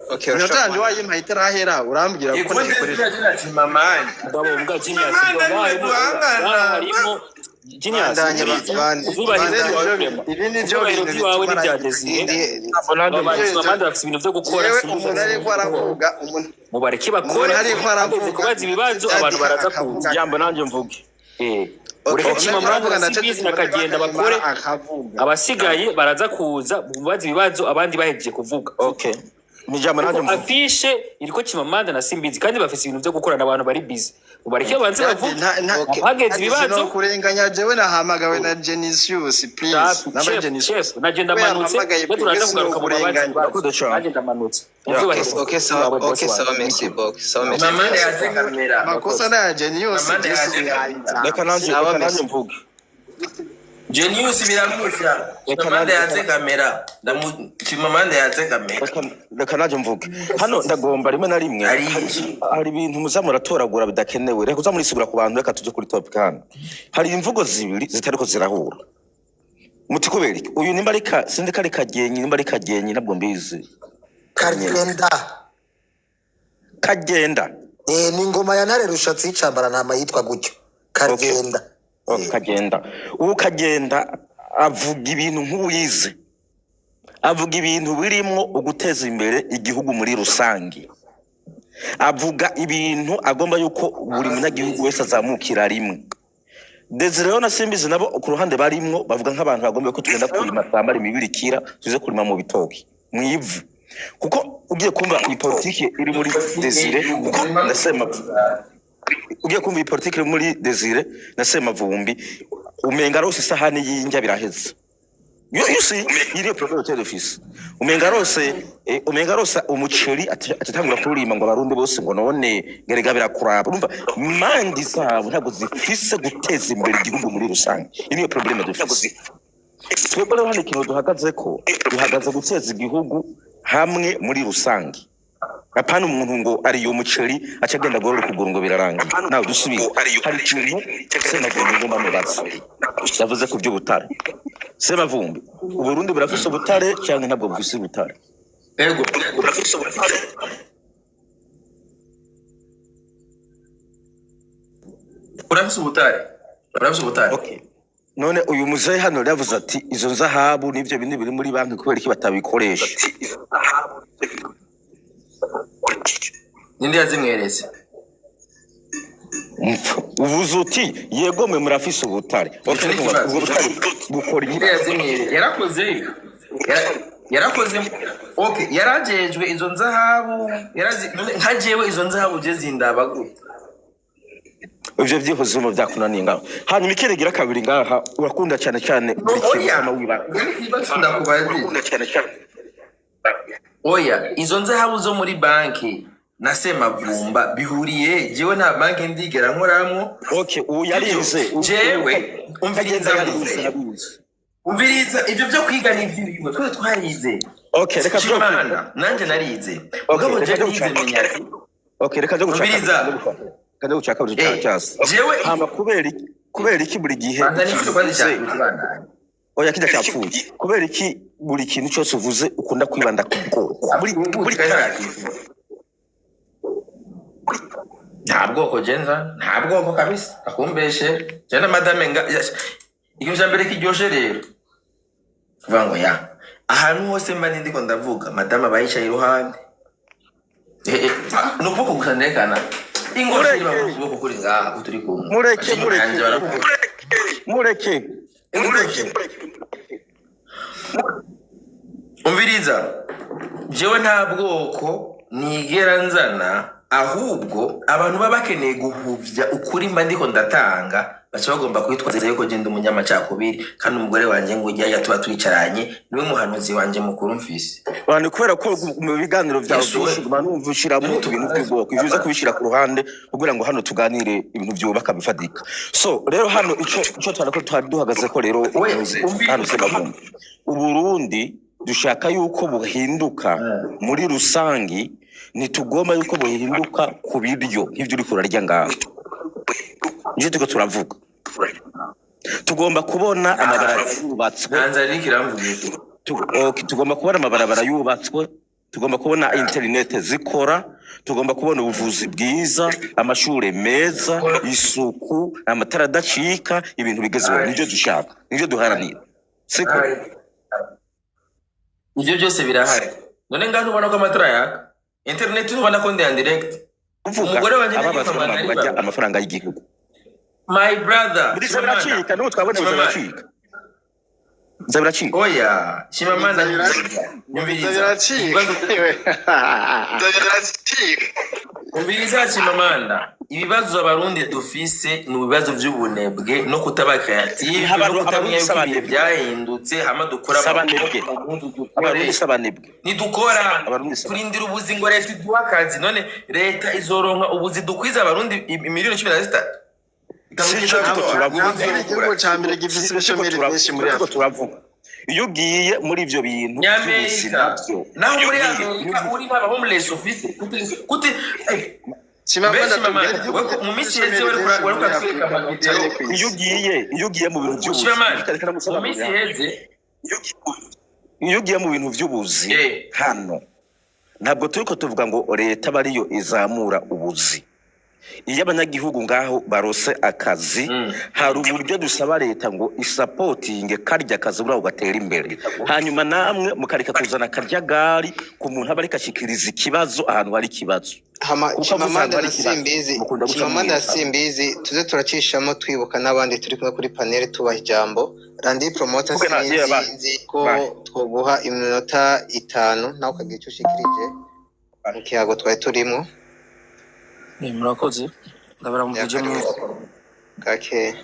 Speaker 2: Okay,
Speaker 5: Iminota
Speaker 2: urashobora
Speaker 5: yanje wayimpaye itarahera, urambwira ko
Speaker 3: Ikundi
Speaker 5: nayikoresha.
Speaker 3: Chimamanda.
Speaker 7: Mugabo mbwa Genius,
Speaker 3: Chimamanda
Speaker 7: ngaha
Speaker 3: niwe
Speaker 7: harimo
Speaker 3: duhangana.
Speaker 7: ngaha harimo Genius.
Speaker 2: Bandanye,
Speaker 7: Ivyubahiro
Speaker 2: bandanye.
Speaker 7: vyawe vraiment.
Speaker 5: Ibi ni byo
Speaker 7: Ivyubahiro
Speaker 5: bintu
Speaker 7: vyiwawe
Speaker 5: bituma
Speaker 7: n'ivya Desire.
Speaker 2: Indi
Speaker 7: Aba bafite ibintu vyo gukora.
Speaker 5: Yewe,
Speaker 7: Sinzi.
Speaker 5: umuntu ariko aravuga, umuntu
Speaker 7: Mubareke bakore.
Speaker 5: umuntu ariko
Speaker 7: Hageze
Speaker 5: aravuga,
Speaker 7: kubaza ibibazo, abantu baraza kuza.
Speaker 1: Ijambo nanjye mvuge.
Speaker 7: Ureke
Speaker 5: umuntu ariko
Speaker 7: Chimamanda
Speaker 5: aravuga
Speaker 7: na
Speaker 5: na
Speaker 7: Simbizi na Kagenda bakore.
Speaker 5: Akavuga.
Speaker 7: Abasigaye baraza kuza mubaza ibibazo abandi bahejeje kuvuga.
Speaker 1: Okay, ni ijambo nanjye
Speaker 7: Kuko
Speaker 1: mvuge.
Speaker 7: afishe iriko Chimamanda na Simbizi, kandi bafise ibintu vyo gukorana, abantu bari busy. Mubareke babanze bavuge.
Speaker 2: Okay.
Speaker 7: Hageze ibibazo.
Speaker 5: Kurenganya jewe nahamagawe na Genisius, please.
Speaker 7: Safi,
Speaker 5: Naba
Speaker 7: chef,
Speaker 5: Genisius.
Speaker 7: chef, naje
Speaker 5: We
Speaker 7: ndamanutse.
Speaker 5: yampamagaye,
Speaker 7: Twe turaza
Speaker 5: please,
Speaker 7: kugaruka mu babaza
Speaker 5: kurenganya.
Speaker 7: ibibazo.
Speaker 1: Urakoze cyane.
Speaker 7: Nanjye ndamanutse.
Speaker 1: Yeah.
Speaker 7: Muvyubahiro.
Speaker 2: Okay, sawa, okay, sawa, merci beaucoup, sawa, merci.
Speaker 3: Chimamanda yatse kamera.
Speaker 5: Amakosa na ya Genius.
Speaker 3: Amanda
Speaker 5: Jesu
Speaker 3: yaje.
Speaker 5: yayiza.
Speaker 1: Reka nanjye
Speaker 2: Sawa,
Speaker 1: reka nanjye
Speaker 2: merci.
Speaker 1: mvuge.
Speaker 3: Genius biramusha.
Speaker 1: Reka
Speaker 3: Chimamanda
Speaker 1: nanjye
Speaker 3: yatse kamera. Chimamanda yatse kamera.
Speaker 1: Reka nanjye mvuge hano. Ndagomba rimwe na rimwe
Speaker 3: Ari
Speaker 1: hari ibintu muza muratoragura bidakenewe. Reka uza murisigura ku bantu, reka tujye kuri topic. Hano hari imvugo zibiri zitariko zirahura. Muti kubera iki? Uyu nimba ari ka, sinzi ko ari Kagenyi, nimba ari Kagenyi, ntabwo mbizi.
Speaker 6: Kagenda.
Speaker 1: Kagenda.
Speaker 6: Ni ingoma ya Ntare Rushatsi y'Icambara ntama yitwa gutyo.
Speaker 1: Okay.
Speaker 6: Kagenda.
Speaker 1: Okay, Kagenda. Ubu Kagenda avuga ibintu nk'uwize, avuga ibintu birimwo uguteza imbere igihugu muri rusange, avuga ibintu agomba yuko buri munyagihugu wese azamukira rimwe. Desire na Simbizi nabo ku ruhande barimwo bavuga nk'abantu bagomba ko tugenda kurima, twambara imibirikira, tuze kurima mu bitoki mu ivu, kuko ugiye kumva iyi politiki iri muri Desire kuko na ugiye kumva iyi politiki iri muri Desire na Semavumbi, umenga rose isahani y'indya biraheze. You see, iriyo problème d'office, umenga rose umenga rose umuceri atatangura kurima ngo abarundi bose ngo none gerega birakuraba. Urumva mandi zabo ntabwo zifise guteza imbere igihugu muri rusange. Iyi niyo problème d'office. Twebwe rero hano ikintu duhagaze ko duhagaze guteza igihugu hamwe muri rusange, apana umuntu ngo ariye umuceri aca agenda agorora ukuguru ngo birarangiye. Nawe dusubire, hari ikintu Semavumbi ngomba mubaza. Yavuze ku by'ubutare. Semavumbi, Uburundi burafise ubutare cyangwa ntabwo bufise ubutare?
Speaker 3: Ego. Urafise ubutare, urafise ubutare.
Speaker 1: Okay. None uyu muzehe hano rero yavuze ati izo nzahabu n'ivyo bindi biri muri banki, kubera iki batabikoresha?
Speaker 3: Ninde yazimweretse?
Speaker 1: Uvuze uti yego mwe murafise ubutare.
Speaker 3: Icyo ni ikibazo.
Speaker 1: Ubwo butare bukora iki?
Speaker 3: Ninde yazimweretse? Yarakoze, yarakoze. Okay, yarajejwe izo nzahabu, yarazi. None nka jewe izo nzahabu je zindaba gute?
Speaker 1: Ivyo vyihozemo vyakunaniye ngaho. Hanyuma ikiregira kabiri ngaha, urakunda cyane cyane buri kintu
Speaker 3: Oya.
Speaker 1: kama wiba.
Speaker 3: Ikibazo ndakubaza. Oya, izo nzahabu zo muri banki na Semavumba bihuriye? Jewe nta banki ndigera nkoramwo.
Speaker 1: Okay, ubu yarize.
Speaker 3: Jewe umviriza.
Speaker 1: Kagenda yarize, arabizi.
Speaker 3: Umviriza, ivyo vyo kwiga ni ivy'ibiwe, twese twarize.
Speaker 1: Okay, reka tuzo.
Speaker 3: Chimamanda, nanje narize.
Speaker 1: Okay,
Speaker 3: Mugabo
Speaker 1: reka
Speaker 3: je
Speaker 1: tuzo
Speaker 3: nize
Speaker 1: gushaka.
Speaker 3: menya ati
Speaker 1: Okay, reka nje gushaka.
Speaker 3: Umviriza.
Speaker 1: Reka gushaka buri cyase.
Speaker 3: Jewe
Speaker 1: Hama kubera iki buri gihe
Speaker 3: banza n'icyo kwanza
Speaker 1: uvuze-
Speaker 3: cyakubandanya.
Speaker 1: Oya, kijya cyapfuye. Kubera iki buri kintu cyose uvuze ukunda kwibanda ku bwoko? Buri kanya.
Speaker 3: Nta bwoko jenza, nta bwoko kabisa, akumbeshe je na madame nga ikintu cya mbere kiryoshe rero kuvuga ngo ya ahantu hose mba ndiko ndavuga, madame aba yicaye iruhande. Ni ukuboko gusa ndekana ingoshe.
Speaker 1: Mureke.
Speaker 3: Niba ukuboko kuri ngaha turi kumwe.
Speaker 1: Mureke,
Speaker 3: Bashinga
Speaker 1: mureke.
Speaker 3: yanjye baravuga.
Speaker 1: Mureke.
Speaker 3: Mureke. Umviriza, jewe nta bwoko nigera nzana, ahubwo abantu baba bakeneye guhuvya ukuri mba ndiko ndatanga, baca bagomba kwitwaza yuko je ndi umunyamacakubiri, kandi umugore wanje ngo ujya tuba twicaranye niwe muhanuzi wanje mukuru mfise.
Speaker 1: Abantu kubera ko mu biganiro byawe
Speaker 3: Yesu we.
Speaker 1: byinshi uguma numva ushiramo ibintu by'ubwoko, ivyo uza kubishira ku ruhande kugira ngo hano tuganire ibintu byubaka bifatika. So rero hano ico twari ko twari duhagaze ko rero
Speaker 3: We,
Speaker 1: hano Semavumbi, Uburundi dushaka yuko buhinduka muri rusangi, ntitugomba yuko buhinduka ku biryo nk'ivyo uriko urarya ngaho. Nivyo turiko turavuga. Tugomba kubona amabarabara yubatswe.
Speaker 3: Ntanzara iriko iramvugisha.
Speaker 1: Okay, tugomba kubona amabarabara yubatswe, tugomba kubona interinete zikora, tugomba kubona ubuvuzi bwiza, amashure meza, isuku, amatara adacika, ibintu bigezweho. Nivyo dushaka, nivyo duharanira, siko?
Speaker 3: Ivyo byose birahari. None ngaho ntubona ko amatara yaka, internet ntubona ko ndi en direct?
Speaker 1: Uvuga
Speaker 3: Umugore wanje
Speaker 1: ababazwa
Speaker 3: nari
Speaker 1: n'abantu barya amafaranga y'igihugu.
Speaker 3: My brother.
Speaker 1: Biza biracika, n'ubu twabonye biza
Speaker 3: Chimamanda.
Speaker 1: biracika, biza biracika.
Speaker 3: Oya, Chimamanda.
Speaker 5: Biza biracika.
Speaker 3: Umviriza Chimamanda, ibibazo abarundi dufise ni ibibazo vy'ubunebwe no kutaba creative no kutamenya
Speaker 1: Abarundi
Speaker 3: yuko ibihe
Speaker 1: s'abanebwe.
Speaker 3: vyahindutse, hama dukora
Speaker 1: S'abanebwe.
Speaker 3: amaboko, dukore.
Speaker 1: Abarundi s'abanebwe.
Speaker 3: Ntidukora.
Speaker 1: Abarundi s'abanebwe.
Speaker 3: Turindira ubuzi ngo leta iduhe akazi. None leta izoronka ubuzi dukwiza abarundi 13 miliyoni?
Speaker 1: Sico turiko turavuga.
Speaker 5: Ntabwo igihugu cya mbere gifise ibishomeri byinshi muri
Speaker 1: Turiko
Speaker 5: Afurika.
Speaker 1: turavuga iyo ugiye muri ivyo bintu vy'ubuzi
Speaker 3: Nyamerika
Speaker 1: navyo
Speaker 3: naho muri Amerika uri nk'aba homeless ufise gute?
Speaker 5: Chimamanda,
Speaker 3: Mbe Chimamanda,
Speaker 5: tubwire igihugu
Speaker 3: we mu minsi
Speaker 5: gifite
Speaker 3: iheze
Speaker 5: ubushomeri
Speaker 3: wari
Speaker 5: bwinshi
Speaker 3: wari
Speaker 5: muri
Speaker 3: kuratwereka
Speaker 5: Afurika
Speaker 3: amavideo.
Speaker 5: butari ku
Speaker 1: Iyo
Speaker 5: isi.
Speaker 1: ugiye mu bintu by'ubuzi,
Speaker 3: Chimamanda,
Speaker 1: reka
Speaker 3: mu
Speaker 1: ndamusobanurira.
Speaker 3: minsi iheze.
Speaker 1: Iyo ugiye mu bintu by'ubuzi, hano ntabwo turi ko tuvuga ngo leta aba ariyo izamura ubuzi. Iyo abanyagihugu ngaho barose akazi, hari uburyo dusaba leta ngo isapotinge karya kazi buriya gatera imbere, hanyuma namwe mukareka kuzana akaryagari ku muntu aba ariko ashikiriza ikibazo ahantu hari ikibazo,
Speaker 2: Hama
Speaker 1: kuko avuze ahantu
Speaker 2: Chimamanda
Speaker 1: hari
Speaker 2: na
Speaker 1: ikibazo
Speaker 2: Simbizi,
Speaker 1: mukunda guca
Speaker 2: Chimamanda na
Speaker 1: mwiruka.
Speaker 2: Simbizi, tuze turacishamo twibuka n'abandi turi kumwe kuri panel, tubaha ijambo. Randi Promoter,
Speaker 1: Vuga na
Speaker 2: sinzi
Speaker 1: yeah, bye.
Speaker 2: nzi ko
Speaker 1: Bye.
Speaker 2: twoguha iminota 5 nawe ukagira icyo ushikirije mu kiyago twari turimo.
Speaker 8: Murakoze, ndabaramukije mwese.
Speaker 2: Gake.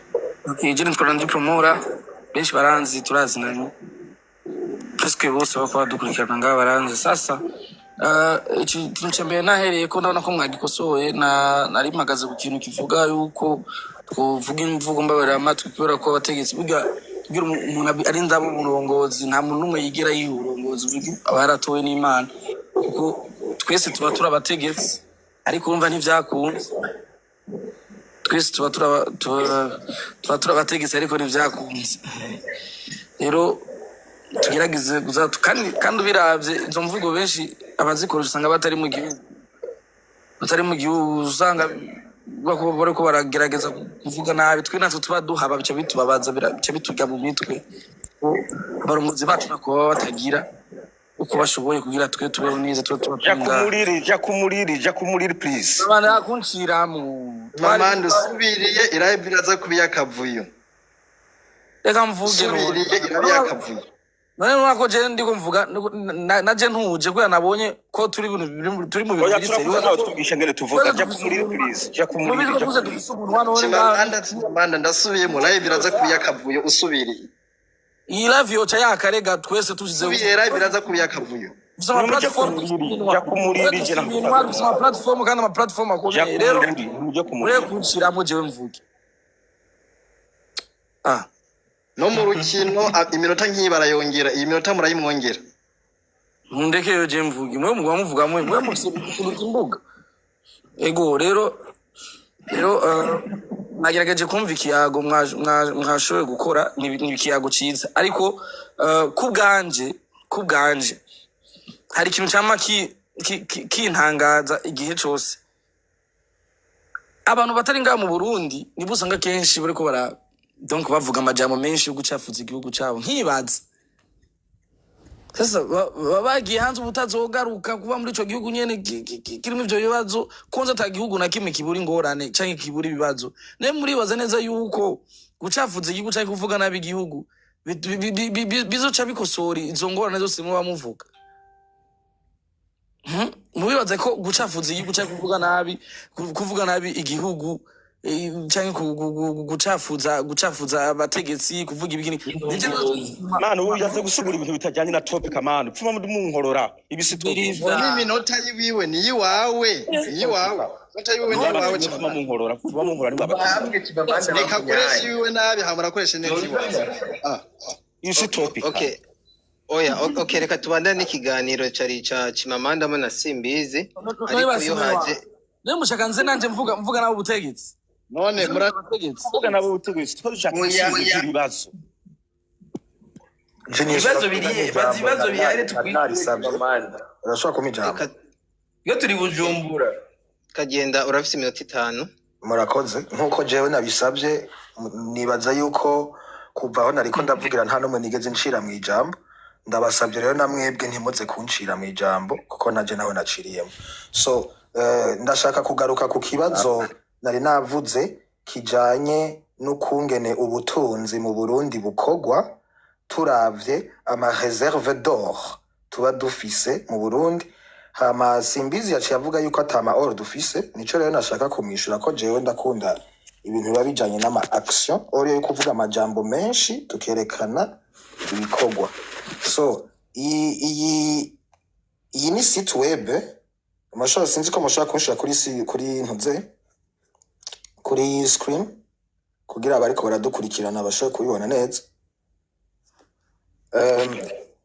Speaker 8: Okay, je nitwa Randy Promora, benshi baranzi, turazinanye, presque bose bako badukurikirana ngaha baranzi. Sasa iki kintu cya mbere nahereye ko ndabona ko mwagikosoye, na nari mpagaze ku kintu kivuga yuko twovuga imvugo mbabarira amatwi, kubera ko abategetsi burya kugira umuntu ari ndabo umurongozi, nta muntu n'umwe yigira yiha uburongozi, burya aba yaratowe n'Imana, kuko twese tuba turi abategetsi, ariko urumva ntivyakunze. Twese tuba turi abategetsi, ariko ntibyakunze. Rero tugerageze kuza, kandi ubiravye izo mvugo benshi abazikoresha usanga batari mu gihugu, usanga bariko baragerageza kuvuga nabi. Twe natwe tuba duhaba, bica bitubabaza, bica biturya mu mitwe. Ko abarongozi bacu nako baba batagira uko bashoboye kugira twe tubeho neza, tube tuba
Speaker 1: Ja
Speaker 8: turi ngaha.
Speaker 1: Kumuriri, ja kumuriri, ja kumuriri, please.
Speaker 8: Abana kunciramo twari.
Speaker 5: Mamanda, usubiriye irabe iraza kuba iy'akavuyo.
Speaker 8: Reka mvuge none.
Speaker 5: Usubiriye iraba iy'akavuyo.
Speaker 8: None none ko je ndiko mvuga na je ntuje kubera nabonye ko turi turi mu bintu
Speaker 1: Oya,
Speaker 8: biri
Speaker 1: turavuga
Speaker 8: sérieux.
Speaker 1: nawe twigisha ngene tuvuga.
Speaker 8: Twese
Speaker 1: Ja
Speaker 8: dufise
Speaker 1: kumuriri,
Speaker 8: umunwa.
Speaker 1: please, ja kumuriri.
Speaker 8: Mubizi ko
Speaker 1: Ja
Speaker 8: twese
Speaker 1: kumuriri.
Speaker 8: dufise umunwa none ngaha.
Speaker 5: Chimamanda, Chimamanda, ndasubiyemo, live iraza kuba iy'akavuyo usubiriye.
Speaker 8: Iyi live yoca yakarega twese tushize.
Speaker 5: Usubiriye live iraza kuba iy'akavuyo.
Speaker 8: Dufise ama
Speaker 1: Nimujye
Speaker 8: platform,
Speaker 1: kumuriri,
Speaker 8: dufise iminwa.
Speaker 1: ja kumuriri.
Speaker 8: Twese
Speaker 1: Je
Speaker 8: dufise iminwa, dufise ama platform, kandi ama platform
Speaker 1: ja
Speaker 8: akomeye. Rero
Speaker 1: kumuriri, nimujye
Speaker 8: mureke
Speaker 1: kumuriri.
Speaker 8: kunciramo, jewe mvuge. Ah.
Speaker 5: No mu rukino iminota nk'iyi barayongera, iyi minota murayimwongera.
Speaker 8: Mundeke yo je mvuge, mwe mugwa muvuga, mwe mufise kuruta imbuga. Ego rero nagerageje kumva ikiyago mwashoboye gukora, ni ikiyago ciza, ariko ku bwanje hari ikintu cama kintangaza igihe cose. Abantu batari ngaha mu Burundi nibo usanga kenshi bariko bara donc bavuga amajambo menshi yo gucafuza igihugu cabo. Nkibaza sasa bagiye hanze ubutazogaruka kuba muri ico gihugu nyene kirimo ivyo bibazo, konza ata gihugu na kimwe kibura ingorane canke kibura ibibazo. Naye muribaza neza yuko gucafuza igihugu canke kuvuga nabi igihugu bizoca bikosora izo ngorane zose muba muvuga? Mubibaze ko gucafuza igihugu canke kuvuga nabi igihugu, canke gucafuza abategetsi, kuvuga ibikini
Speaker 1: Mani, ubu yaze gusigura ibintu bitajyanye na topic. Mani, pfuma munkorora ibisi topic.
Speaker 8: Biriza.
Speaker 5: N'iminota yiwiwe ni iyiwawe, iyiwawe, iminota yiwiwe ni iyiwawe.
Speaker 1: Pfuma
Speaker 5: Chimamanda.
Speaker 1: munkorora, pfuma munkorora niba
Speaker 3: Bahabwe Chimamanda.
Speaker 5: Reka akoreshe iwiwe nabi, hama urakoreshe neza iwawe. Ah.
Speaker 1: Ibisi topic.
Speaker 2: Okay, oya, okay, reka tubandane n'ikiganiro cari ca Chimamanda hamwe na Simbizi, ariko iyo haje
Speaker 8: Niyo mushaka nze nanje mvuga nabo ubutegetsi.
Speaker 5: None mura
Speaker 8: Abategetsi.
Speaker 1: Kuvuga nabo ubutegetsi, two dushaka
Speaker 3: Oya.
Speaker 1: ibisubizo by'ibibazo.
Speaker 3: Ibibazo biri bazi, ibibazo bihari tukwiye.
Speaker 4: Narisabye.
Speaker 3: Chimamanda.
Speaker 4: Urashobora kumpa ijambo?
Speaker 2: Reka.
Speaker 3: Iyo turi Bujumbura.
Speaker 2: Kagenda, urafise iminota 5.
Speaker 4: Murakoze. Nk'uko jewe nabisabye, nibaza yuko kuva aho nariko ndavugira nta n'umwe nigeze ncira mu ijambo. Ndabasabye rero na mwebwe ntimuze kuncira mu ijambo, kuko naje naho naciriyemo. So ndashaka kugaruka ku kibazo nari navuze kijanye n'ukungene ubutunzi mu Burundi bukogwa, turavye ama réserve d'or tuba dufise mu Burundi. Hama Simbizi yaciye avuga yuko ata ma or dufise. Nico rero nashaka kumwishura ko jewe ndakunda ibintu biba bijanye n'ama action or yo kuvuga amajambo menshi, tukerekana ibikorwa. So iyi ni site web. Mushobora, sinzi ko mushobora kunshira kuri kuri ntuze, kuri screen, kugira abariko baradukurikirana bashobore kubibona neza.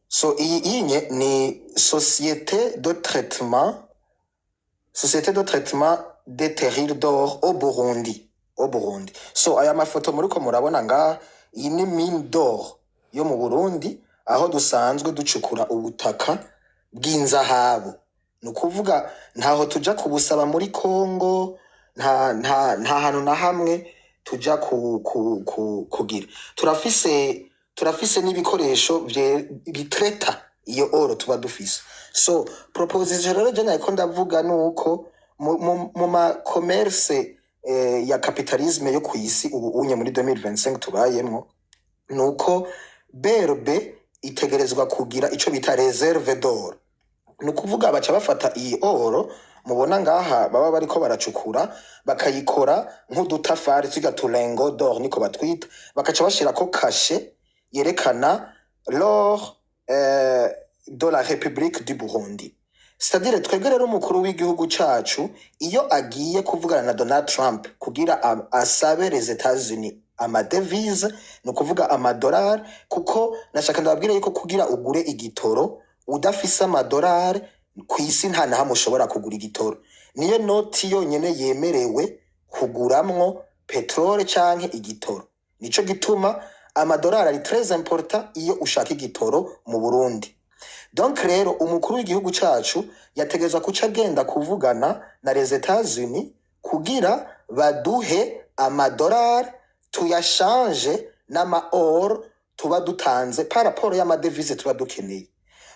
Speaker 4: So iyi inye ni société de traitement des terrils d'or au Burundi, au Burundi. So aya mafoto muriko murabona ngaha, iyi ni mine d'or yo mu Burundi, aho dusanzwe ducukura ubutaka bw'inzahabu. Ni ukuvuga ntaho tuja kubusaba muri Congo, nta hantu na hamwe tuja kugira. Turafise n'ibikoresho bitreta iyo oro tuba dufise. So proposition rero je nariko ndavuga nuko mu ma commerce ya capitalisme yo kw'isi ubu unye muri 2025 tubayemwo, nuko BRB itegerezwa kugira ico bita réserve d'or. Ni ukuvuga baca bafata iyi oro mubona ngaha baba bariko baracukura, bakayikora nk'udutafari twiga tu lingots d'or niko batwita, bakaca bashirako cachet yerekana l'or de la République du Burundi. C'est-à-dire twebwe rero umukuru w'igihugu cacu iyo agiye kuvugana na Donald Trump kugira asabe les États-Unis ama devises, ni ukuvuga amadolari, kuko nashaka ndababwire yuko kugira ugure igitoro udafise amadolari, ku isi nta na hamwe ushobora kugura igitoro. Niyo noti yonyene yemerewe kuguramwo petrole canke igitoro. Nico gituma amadolari ari très important iyo ushaka igitoro mu Burundi. Donc rero umukuru w'igihugu cacu yategerezwa kuca agenda kuvugana na les États-Unis kugira baduhe amadolari, tuyashanje n'ama or tuba dutanze par rapport y'ama devises tuba dukeneye.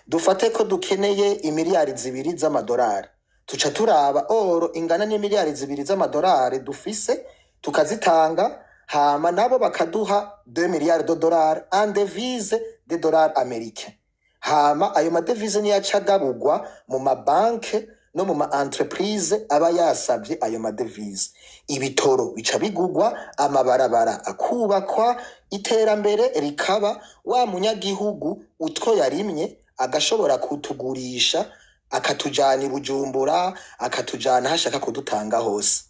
Speaker 4: Dufate ko dukeneye imiliyari 2 z'amadolari, tuca turaba oro ingana n'imiliyari 2 z'amadolari dufise, tukazitanga, hama nabo bakaduha 2 milliards de dollars en devise de dollars américains. Hama ayo ma devises niyo aca agabugwa mu mabanke no mu ma entreprise aba yasavye ayo ma devises. Ibitoro bica bigugwa, amabarabara akubakwa, iterambere rikaba, wa munyagihugu utwo yarimye agashobora kutugurisha, akatujana i Bujumbura, akatujana aho ashaka kudutanga hose.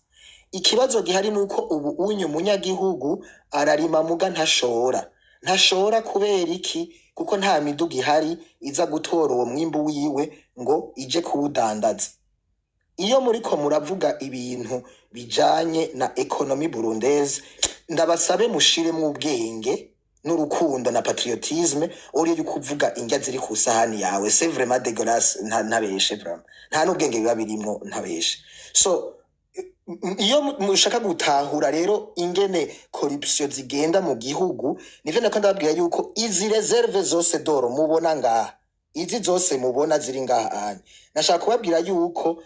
Speaker 4: Ikibazo gihari nuko ubu unye umunyagihugu ararima muga ntashora. Ntashora kubera iki? Kuko nta miduga ihari iza gutora uwo mwimbu wiwe ngo ije kuwudandaza. Iyo muriko muravuga ibintu bijanye na économie burundaise, ndabasabe mushiremwo ubwenge n'urukundo na patriotisme au lieu yo kuvuga indya ziri ku sahani yawe. C'est vraiment dégueulasse, ntabeshe vraiment, nta n'ubwenge biba birimwo, ntabeshe. So iyo mushaka gutahura rero ingene corruption zigenda mu gihugu, nivyo nako ndababwira yuko izi réserves zose d'or mubona ngaha, izi zose mubona ziri ngaha anye, nashaka kubabwira yuko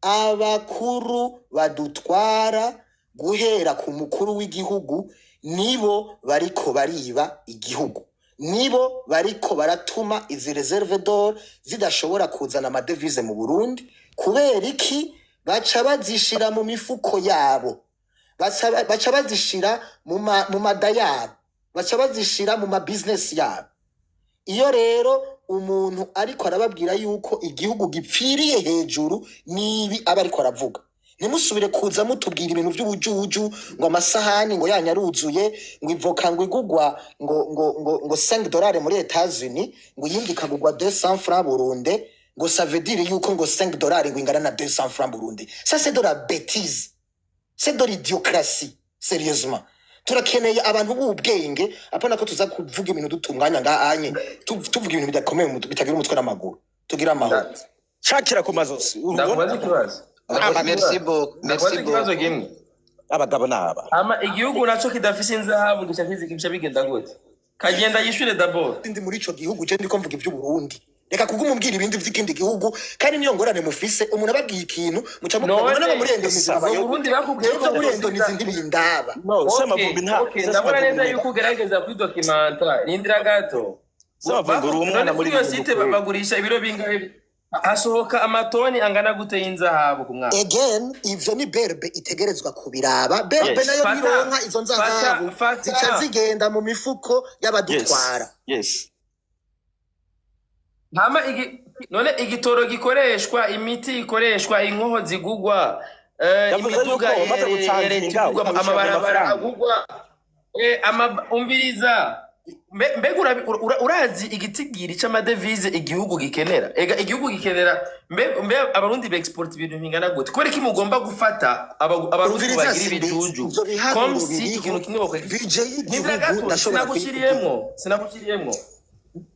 Speaker 4: abakuru badutwara guhera ku mukuru w'igihugu nibo bariko bariba igihugu, nibo bariko baratuma izi réserves d'or zidashobora kuzana ama devises mu Burundi. Kubera iki? Baca bazishira mu mifuko yabo, baca bazishira mu mada yabo, baca bazishira mu ma business yabo. Iyo rero umuntu ariko arababwira yuko igihugu gipfiriye hejuru, nibi aba ariko aravuga. Ntimusubire kuza mutubwira ibintu vy'ubujuju ngo amasahani ngo yanyu aruzuye, ngo ivoka ngo igugwa ngo 5 dollars muri Etats-Unis, ngo iyindi ikagugwa 200 francs Burundi, ngo ça veut dire yuko ngo 5 dollars ngo ingana na 200 francs Burundi. Ça, c'est de la bêtise, c'est de l'idiocratie, sérieusement. Turakeneye abantu b'ubwenge, apana ko tuza kuvuga ibintu dutunganya ngahanye, tuvuga ibintu bidakomeye bitagira umutwe n'amaguru. Tugira amahoro.
Speaker 1: Shakira ku mazosi.
Speaker 3: Ndakubaza ikibazo.
Speaker 2: Merci beaucoup, merci
Speaker 3: Ndakubaza ikibazo
Speaker 2: beaucoup.
Speaker 3: kimwe.
Speaker 1: Abagabo n'aba.
Speaker 3: Ama igihugu naco kidafise inzahabu gica kica bigenda gute? Kagenda yishure d'abord.
Speaker 4: Ndi muri ico gihugu, je ndiko mvuga ivy'Uburundi. Reka kuguma umbwira ibindi vy'ikindi gihugu. Kandi niyo ngorane mufise, umuntu ababwiye ikintu muca mubwira ngo
Speaker 3: None
Speaker 4: none muri Indonesia
Speaker 3: mu
Speaker 4: babayeho
Speaker 3: Burundi bakubwiye
Speaker 4: ivyo
Speaker 3: ko
Speaker 4: muri Indonesia ntibindaba.
Speaker 1: No.
Speaker 3: Okay,
Speaker 1: Samavumbi nta
Speaker 3: okay, ndabona neza yuko ugerageza kwidokimanta. Rindira gato.
Speaker 1: Samavumbi, uri umwana
Speaker 3: None
Speaker 1: muri
Speaker 3: kuri iyo
Speaker 1: ibi
Speaker 3: site
Speaker 1: bintu kweli.
Speaker 3: bagurisha ibiro bingahe? Hasohoka amatoni angana gute y'inzahabu ku mwaka?
Speaker 4: Again, ivyo ni BRB itegerezwa kubiraba. BRB nayo
Speaker 3: Fata,
Speaker 4: nironka izo nzahabu,
Speaker 3: fata, fata.
Speaker 4: zica zigenda mu mifuko y'abadutwara.
Speaker 3: Hama none igitoro gikoreshwa, imiti ikoreshwa, inkoho zigugwa,
Speaker 1: Yavuze
Speaker 3: imiduga
Speaker 1: yuko umaze
Speaker 3: ya leta
Speaker 1: gucanginga
Speaker 3: igugwa,
Speaker 1: ukabishira mu
Speaker 3: amabarabara
Speaker 1: mafaranga.
Speaker 3: agugwa, umviriza. Mbega urazi igitigiri c'amadevize igihugu gikenera? Ega igihugu gikenera, mbe Abarundi beexport ibintu bingana gute? Kubera iki mugomba gufata Abarundi
Speaker 6: Umviriza,
Speaker 3: bagira
Speaker 6: Simbizi,
Speaker 3: ibijuju
Speaker 6: ivyo biharuro
Speaker 3: comme si
Speaker 6: biriho,
Speaker 3: ikintu kimwe bakora?
Speaker 6: budget
Speaker 3: Rindira
Speaker 6: y'igihugu
Speaker 3: gato.
Speaker 6: ndashobora kuyikubwira.
Speaker 3: Sinagushiriyemwo,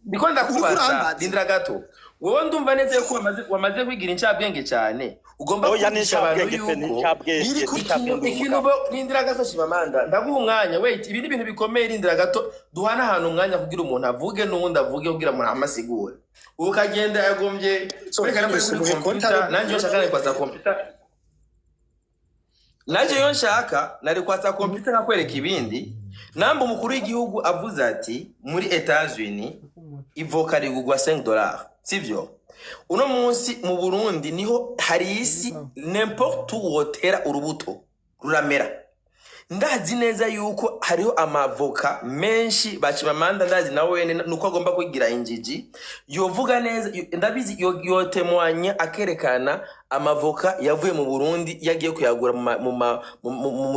Speaker 3: ndiko
Speaker 6: Uriko
Speaker 3: ndakubaza.
Speaker 6: urambaza.
Speaker 3: Rindira gato. Wowe ndumva neza yuko wamaze kwigira incabwenge cyane, ugomba
Speaker 1: Oya, ni
Speaker 3: kumvisha abantu
Speaker 1: incabwenge pe, ni
Speaker 3: yuko
Speaker 1: incabwenge,
Speaker 6: Biri
Speaker 1: ni
Speaker 6: ku
Speaker 1: incabwenge.
Speaker 3: ikintu
Speaker 1: Umugabo.
Speaker 3: rindira gato, Chimamanda, ndaguha umwanya. Wait, ibi ni ibintu bikomeye. Rindira gato, duhana ahantu umwanya kugira umuntu avuge n'uwundi avuge, kugira umuntu amasigure. Ubu kagenda yagombye
Speaker 4: So
Speaker 3: kwerekana ko ari
Speaker 4: Genius,
Speaker 3: kuri
Speaker 4: muhe
Speaker 3: computer.
Speaker 4: kontaro.
Speaker 3: Nanjye iyo nshaka nari kwatsa computer, nanjye iyo nshaka nari kwatsa computer nkakwereka ibindi. Namba umukuru w'igihugu avuze ati muri Etats-Unis ivoka rigugwa $5, sivyo? Uno munsi mu Burundi niho hari isi, n'importe où wotera urubuto ruramera. Ndazi neza yuko hariho amavoka menshi bacimamanda, ndazi nawe wene nuko agomba kwigira injiji. Yovuga neza, ndabizi, yotemwanya akerekana amavoka yavuye mu Burundi yagiye kuyagura mu ma- mu ma- mu- mu- mu-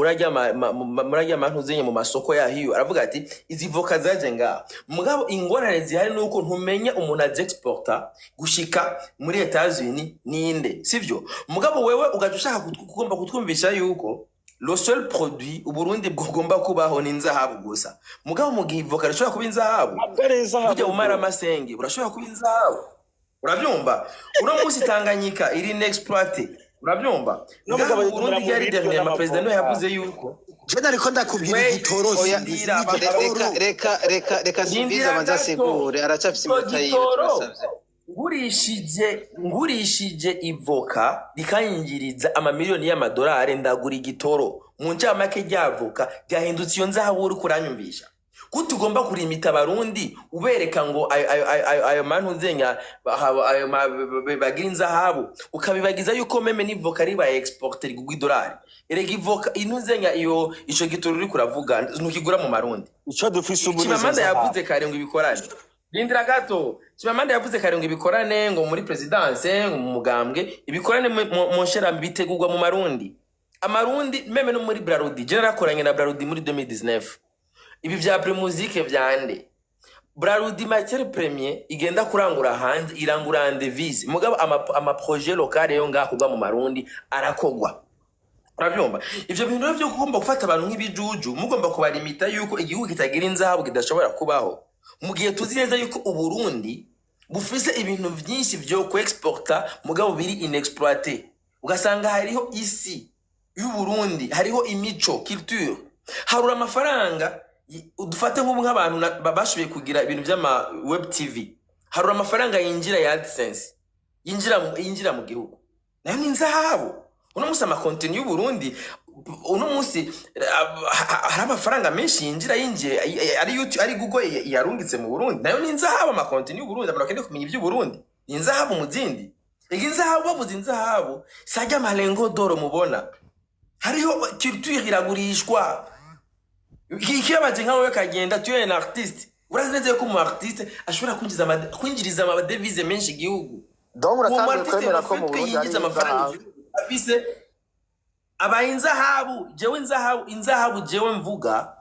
Speaker 3: muri arya mantu zenye mu masoko yahiyo, aravuga ati izi voka zaje ngaha. Mugabo ingorane zihari nuko ntumenya umuntu aziexporta gushika muri Etats-Unis ninde, sivyo? Mugabo wewe ugaca ushaka kugomba kutwumvisha yuko le seul produit Uburundi bugomba kubaho ni inzahabu gusa. Mugabo mu gihe ivoka rishobora kuba inzahabu,
Speaker 1: Ntabwo ari inzahabu,
Speaker 3: burya bumara
Speaker 1: bro.
Speaker 3: amasenge burashobora kuba inzahabu, uravyumva? Uno munsi Tanganyika iri inexploité, uravyumva?
Speaker 1: No
Speaker 3: Ngaha
Speaker 1: mugabo
Speaker 3: mu
Speaker 1: yitumira
Speaker 3: Burundi
Speaker 1: mu
Speaker 3: ryari
Speaker 1: biryo
Speaker 3: dernièrement perezida niwe
Speaker 1: n'amavoka.
Speaker 3: yavuze yuko
Speaker 6: Je nariko ndakubwira
Speaker 3: Wait,
Speaker 6: igitoro,
Speaker 2: Oya,
Speaker 6: Simbizi,
Speaker 3: rindira,
Speaker 6: n'igitoro.
Speaker 2: Reka Simbizi
Speaker 3: rindira
Speaker 2: abanze
Speaker 3: gato.
Speaker 2: asigure, aracafise
Speaker 3: Ico
Speaker 2: iminota yiwe,
Speaker 3: gitoro,
Speaker 2: turasavye.
Speaker 3: ngurishije ivoka rikanyinjiriza amamiliyoni y'amadolari, ndagura igitoro. Mu ncamake ryavoka ryahindutse iyo nzahabu. Uriko uranyumvisha gute ugomba kurimita Abarundi, ubereka ngo ayo mantu nzenya ayo bagira inzahabu, ukabibagiza yuko même n'ivoka ribaye exporté rigugwa idolari? Erega ivoka intuzenya iyo ico gitoro uriko uravuga ntukigura mu Marundi.
Speaker 1: Ico dufise ubu ni izo
Speaker 3: Chimamanda
Speaker 1: nzahabu.
Speaker 3: yavuze kare ngo ibikorane, rindira gato, Chimamanda yavuze kare ngo ibikorane, ngo muri présidence, ngo mu mugambwe, ibikorane mu nshera bitegurwa mu Marundi, Amarundi même no muri Brarudi. Je narakoranye na Brarudi muri 2019. Ibi vya Primusic vyande Brarudi, matière première igenda kurangura hanze irangura en devise, mugabo ama projet local yo ngaha kugwa mu Marundi arakogwa, urabyumva? Ivyo bintu rero vyo kugomba gufata abantu nk'ibijuju, mugomba kubarimita yuko igihugu kitagira inzahabu kidashobora kubaho, mu gihe tuzi neza yuko Uburundi bufise ibintu vyinshi vyo kuexporta mugabo biri inexploité. Ugasanga hariho isi y'Uburundi, hariho imico, culture, harura amafaranga. Dufate nk'ubu nk'abantu bashoboye kugira ibintu vy'ama web TV, harura amafaranga yinjira ya AdSense yinjira mu gihugu, nayo ni inzahabu. Uno munsi amakontini y'Uburundi, uno munsi hari amafaranga menshi yinjira, yinjiye ari YouTube, ari Google yarungitse mu Burundi, nayo ni inzahabu. Amakontini y'Uburundi, abantu bakeneye kumenya iby'Uburundi, ni inzahabu mu zindi. Ega inzahabu, bavuze inzahabu, sajya amarengo doro mubona, hariho culture iragurishwa. Ikibabaje nka wowe kagenda, tu es un artiste, urazi neza yuko umu artiste ashobora kwinjiriza amadevize menshi igihugu.
Speaker 4: Donc
Speaker 3: Uwo mu
Speaker 4: uratanguye
Speaker 3: artiste
Speaker 4: kwemera ko mu
Speaker 3: ufite
Speaker 4: Burundi
Speaker 3: yinjiza
Speaker 4: hari
Speaker 3: amafaranga
Speaker 4: inzahabu.
Speaker 3: igihugu afise abaye inzahabu. Jewe inzahabu jewe mvuga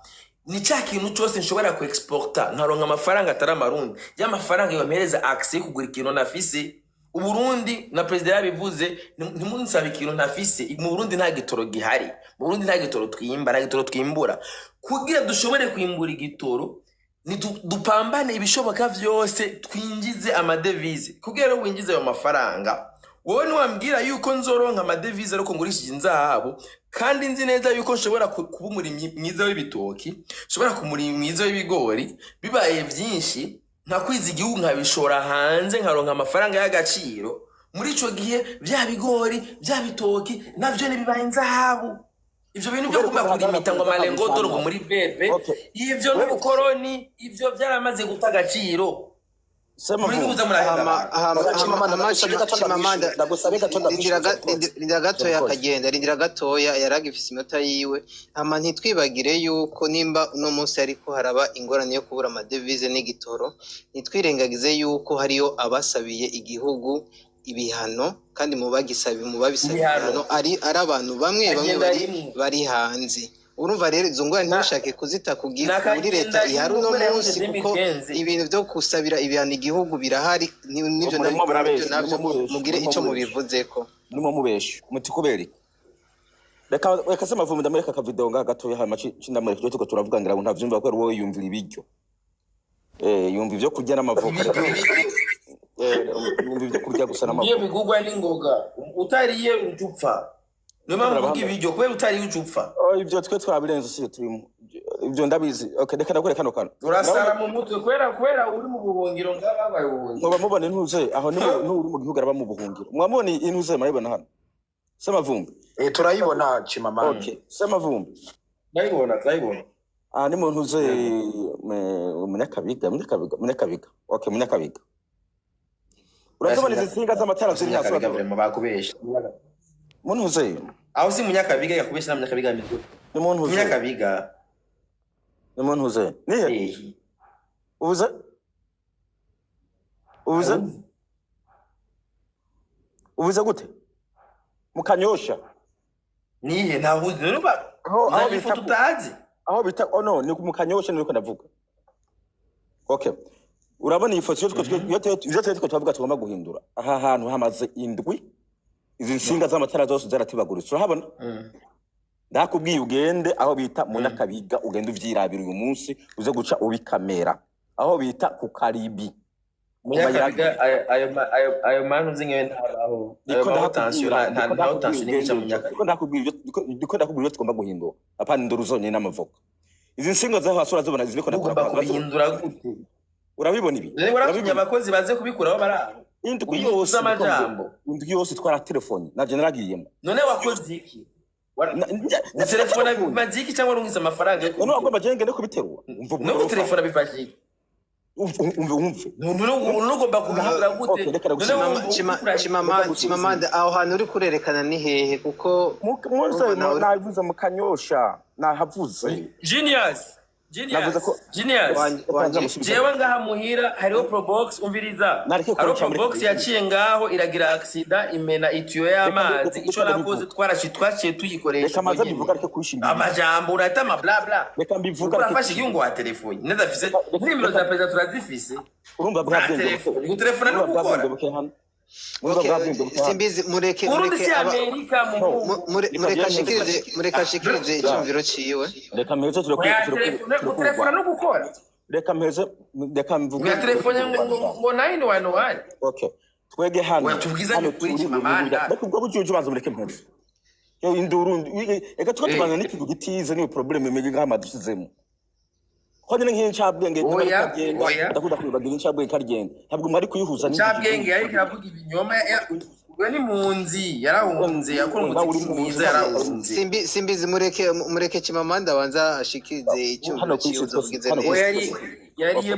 Speaker 3: ni cya kintu cyose nshobora ku exporta nkaronka amafaranga atari Amarundi, y'amafaranga yompereza accès yo kugura ikintu nafise. Uburundi na perezida yabivuze, ntimunsabe ikintu ntafise. Mu Burundi nta gitoro gihari, mu Burundi nta gitoro twimba, nta gitoro twimbura. Kugira dushobore kwimbura igitoro ni dupambane ibishoboka vyose twinjize amadevize. Kugira rero winjize ayo mafaranga, wowe niwambwira yuko nzoronka amadevize ariko ngurishije inzahabu, kandi nzi neza yuko nshobora kuba umurimyi mwiza w'ibitoki, nshobora kuba umurimyi mwiza w'ibigori, bibaye vyinshi nkakwiza igihugu, nkabishora hanze, nkaronka amafaranga y'agaciro. Muri ico gihe vya bigori, vya bitoki navyo ntibibaye inzahabu. Ivyo bintu vyo
Speaker 1: Kubera
Speaker 3: kuguma
Speaker 1: ko bahagarara
Speaker 3: kurimita
Speaker 1: ku
Speaker 3: ngo
Speaker 1: nzahabu
Speaker 3: amalengodoro ngo
Speaker 1: cyane.
Speaker 3: muri bebe,
Speaker 1: Okay.
Speaker 3: ivyo n'ubukoroni, ivyo vyaramaze guta agaciro. Muri
Speaker 1: Semavu.
Speaker 3: kuza murahenda
Speaker 2: Hama
Speaker 3: abantu.
Speaker 2: hama
Speaker 4: Oya,
Speaker 2: hama
Speaker 4: Chimamanda,
Speaker 2: hama
Speaker 4: ndagusabye gato
Speaker 2: Chimamanda,
Speaker 4: ndamwishure, ndagusabye gato
Speaker 2: rindira
Speaker 4: ndamwishure.
Speaker 2: Rindira gatoya.
Speaker 4: Of course.
Speaker 2: Akagenda, rindira gatoya, yaragifise iminota yiwe. Hama ntitwibagire yuko nimba uno munsi ariko haraba ingorane yo kubura amadevize n'igitoro, ntitwirengagize yuko hariyo abasabiye igihugu ibihano, kandi mu bagisabi mu babisabiye
Speaker 3: Ibihano.
Speaker 2: ibihano ari abantu bamwe bamwe
Speaker 3: Agenda
Speaker 2: bari
Speaker 3: rimwe.
Speaker 2: bari hanze. Urumva rero izo ngorane
Speaker 3: Na
Speaker 2: ntushake kuzita kuri leta
Speaker 3: nakagenda
Speaker 2: ihari uno
Speaker 3: igihugu yavuze
Speaker 2: munsi, kuko
Speaker 3: 2015.
Speaker 2: ibintu byo gusabira ibihano igihugu birahari, nivyo
Speaker 1: Murimo
Speaker 2: nabyo
Speaker 1: murabesha,
Speaker 2: nabyo
Speaker 1: murimo mubesha,
Speaker 2: mugire
Speaker 1: murimo
Speaker 2: ico
Speaker 1: mubesha,
Speaker 2: mubivuzeko.
Speaker 1: Murimo mubesha muti kubera iki? Reka se Mavumbi, ndamureka akavideo ngaha gatoya, hanyuma ndamureka ibyo turiko turavuga, ngira ngo ntavyumva kubera wowe yumvira ibiryo, yumva ivyo kurya n'amavoka.
Speaker 3: Ibiryo.
Speaker 1: Yumva ivyo kurya gusa
Speaker 3: Iyo
Speaker 1: n'amavoka.
Speaker 3: bigugwa n'ingoga, utariye ucupfa. Niyo mpamvu uvuga ibiryo, kubera utariye ucupfa.
Speaker 1: Oh, ivyo twe twabirenze, si turimo ivyo, ndabizi. Okay, reka ndakwereka kano kantu.
Speaker 3: Urasara mu mutwe kubera uri mu buhungiro, ngaha babaye ubuhungiro.
Speaker 1: Mwoba mubona intuze aho ni n'uri mu gihugu araba mu buhungiro. Mwamubona intuze, murayibona hano, Semavumbi?
Speaker 4: Eh, turayibona, Chimamanda.
Speaker 1: Okay, Semavumbi.
Speaker 3: Turayibona, turayibona.
Speaker 1: Aha ni mu ntuze, Munyakabiga, Munyakabiga. Okay, Munyakabiga, urazibona izi nsinga z'amatara ziri hasi?
Speaker 3: Munyakabiga?
Speaker 1: Urazibona?
Speaker 3: Vraiment bakubesha.
Speaker 1: Mu ntuze.
Speaker 3: Aho si Munyakabiga, yakubesha na Munyakabiga mizo.
Speaker 1: Ni mu ntuze.
Speaker 3: Munyakabiga.
Speaker 1: Ni mu ntuze nihe?
Speaker 3: Eh. Ubuze gute? Mu Kanyosha. Nihe? Ntahuzi none ba
Speaker 1: Aho
Speaker 3: uzanye
Speaker 1: bita
Speaker 3: ifoto utazi.
Speaker 1: Aho bita, oh no, ni mu Kanyosha niko ndavuga. Okay, urabona iyi foto? Iyo twe twavuga tugomba guhindura aha hantu, hamaze indwi izi nsinga z'amatara zose zaratibaguritse, urahabona? Ndakubwiye ugende aho bita mu Nyakabiga, ugende uvyirabira uyu munsi, uze guca ubikamera aho bita ku Karibi, ku
Speaker 3: Munyakabiga.
Speaker 1: Mayirabiri.
Speaker 3: Ayo manu nzi ngewe ntabaho ayo
Speaker 1: Niko
Speaker 3: ma haute tension.
Speaker 1: ndakubwira.
Speaker 3: Nta
Speaker 1: Niko
Speaker 3: nta haute
Speaker 1: ndakubwira
Speaker 3: tension n'igica
Speaker 1: ugende.
Speaker 3: Munyakabiga.
Speaker 1: Niko ndakubwira ibyo tugomba guhindura, apana induru zonyine n'amavoka. Izi nsinga zaho hasi urazibona izi? Niko
Speaker 3: Ugomba
Speaker 1: ndakubwira.
Speaker 3: kubihindura gute?
Speaker 1: Urabibona ibi?
Speaker 3: Rero waratumye
Speaker 1: Urabibona?
Speaker 3: abakozi baze kubikuraho bari aho.
Speaker 1: Indwi
Speaker 3: Ubivuze
Speaker 1: yose niko
Speaker 3: amajambo.
Speaker 1: Indwi yose twaratelefone, naje naragiyemo.
Speaker 3: None wakoze iki? Telefone bimaze iki, cyangwa warungitse amafaranga yo
Speaker 1: None
Speaker 3: kubikura?
Speaker 1: wagomba je ngende kubiterura? Umva
Speaker 3: No
Speaker 1: ubwo
Speaker 3: gutelefona bifashe iki?
Speaker 1: Umve, umve.
Speaker 3: None ugomba kubihindura gute?
Speaker 1: Okay, reka
Speaker 3: None
Speaker 1: ndagusubiza.
Speaker 3: wumva ukura
Speaker 2: Chimamanda, aho hantu uri kurerekana ni hehe? Kuko
Speaker 1: Mwose
Speaker 2: urumva nawe
Speaker 1: navuze mu Kanyosha, nahavuze.
Speaker 3: Genius.
Speaker 1: Navuze
Speaker 3: Genius.
Speaker 1: ko
Speaker 3: Genius.
Speaker 2: Wanje
Speaker 1: Ndamusubiza.
Speaker 3: Jewe ngaha muhira hariho probox, umviriza.
Speaker 1: Nareke
Speaker 3: Hariho
Speaker 1: kuruca muri
Speaker 3: probox yaciye ngaho iragira accident, imena itiyo y'amazi.
Speaker 1: Reka
Speaker 3: Ico nakoze,
Speaker 1: mbivuge.
Speaker 3: twaraci twaciye tuyikoresha
Speaker 1: Reka
Speaker 3: ubwo
Speaker 1: maze
Speaker 3: nyene.
Speaker 1: mbivuga, areke kwishingira.
Speaker 3: Amajambo urata ama bla bla.
Speaker 1: Reka mbivuga, areke.
Speaker 3: Urafashe igihugu wa telefone ndafise nimero
Speaker 1: Reka
Speaker 3: za perezida turazifise.
Speaker 1: Urumva bwa
Speaker 3: Za
Speaker 1: bwenge buke.
Speaker 3: telefone gutelefona no
Speaker 1: Urumva bwa
Speaker 3: gukora.
Speaker 1: bwenge buke hano. Urumva
Speaker 2: Okay,
Speaker 1: bwa bwenge buke hano.
Speaker 2: simbizi, mureke
Speaker 3: Urundi
Speaker 2: mureke
Speaker 3: si
Speaker 2: aba
Speaker 3: Amerika
Speaker 1: No.
Speaker 3: muhungu.
Speaker 1: Reka
Speaker 2: mureke
Speaker 1: byemeze.
Speaker 2: ashikirize icyumviro ciwe.
Speaker 1: Reka mpeze,
Speaker 3: Oya, telefone gutelefona no gukora.
Speaker 1: Reka mpeze, reka mvuge.
Speaker 3: Oya, telefone ngo 911.
Speaker 1: Okay, twege hano
Speaker 3: Oya, tubwizanye
Speaker 1: hano
Speaker 3: ukuri,
Speaker 1: turi
Speaker 3: Chimamanda.
Speaker 1: reka ubwo bujuju, banza mureke mpeze. Yo induru, reka tuko
Speaker 3: Eh.
Speaker 1: tubanza n'ikintu gitize, niyo problème mege nk'ama dushizemo ko nyine nk'incabwenge.
Speaker 3: Oya,
Speaker 1: Kagenda.
Speaker 3: oya.
Speaker 1: Ndakunda kwibagira incabwenge kagenda, ntabwo mwari kuyihuza n'injiji.
Speaker 3: Ncabwenge yariko aravuga ibinyoma, we ni mpunzi, yarahunze, yakora
Speaker 1: Nawe uri
Speaker 3: umuziki
Speaker 1: mu
Speaker 3: mwiza, yarahunze.
Speaker 2: Simbizi, mureke Chimamanda abanza ashikirize icyumviro
Speaker 1: Hano ku
Speaker 2: ciwe,
Speaker 1: isi twese
Speaker 2: uzovugize
Speaker 1: hano ku
Speaker 3: we
Speaker 1: isi
Speaker 2: neza.
Speaker 3: yari
Speaker 1: twese.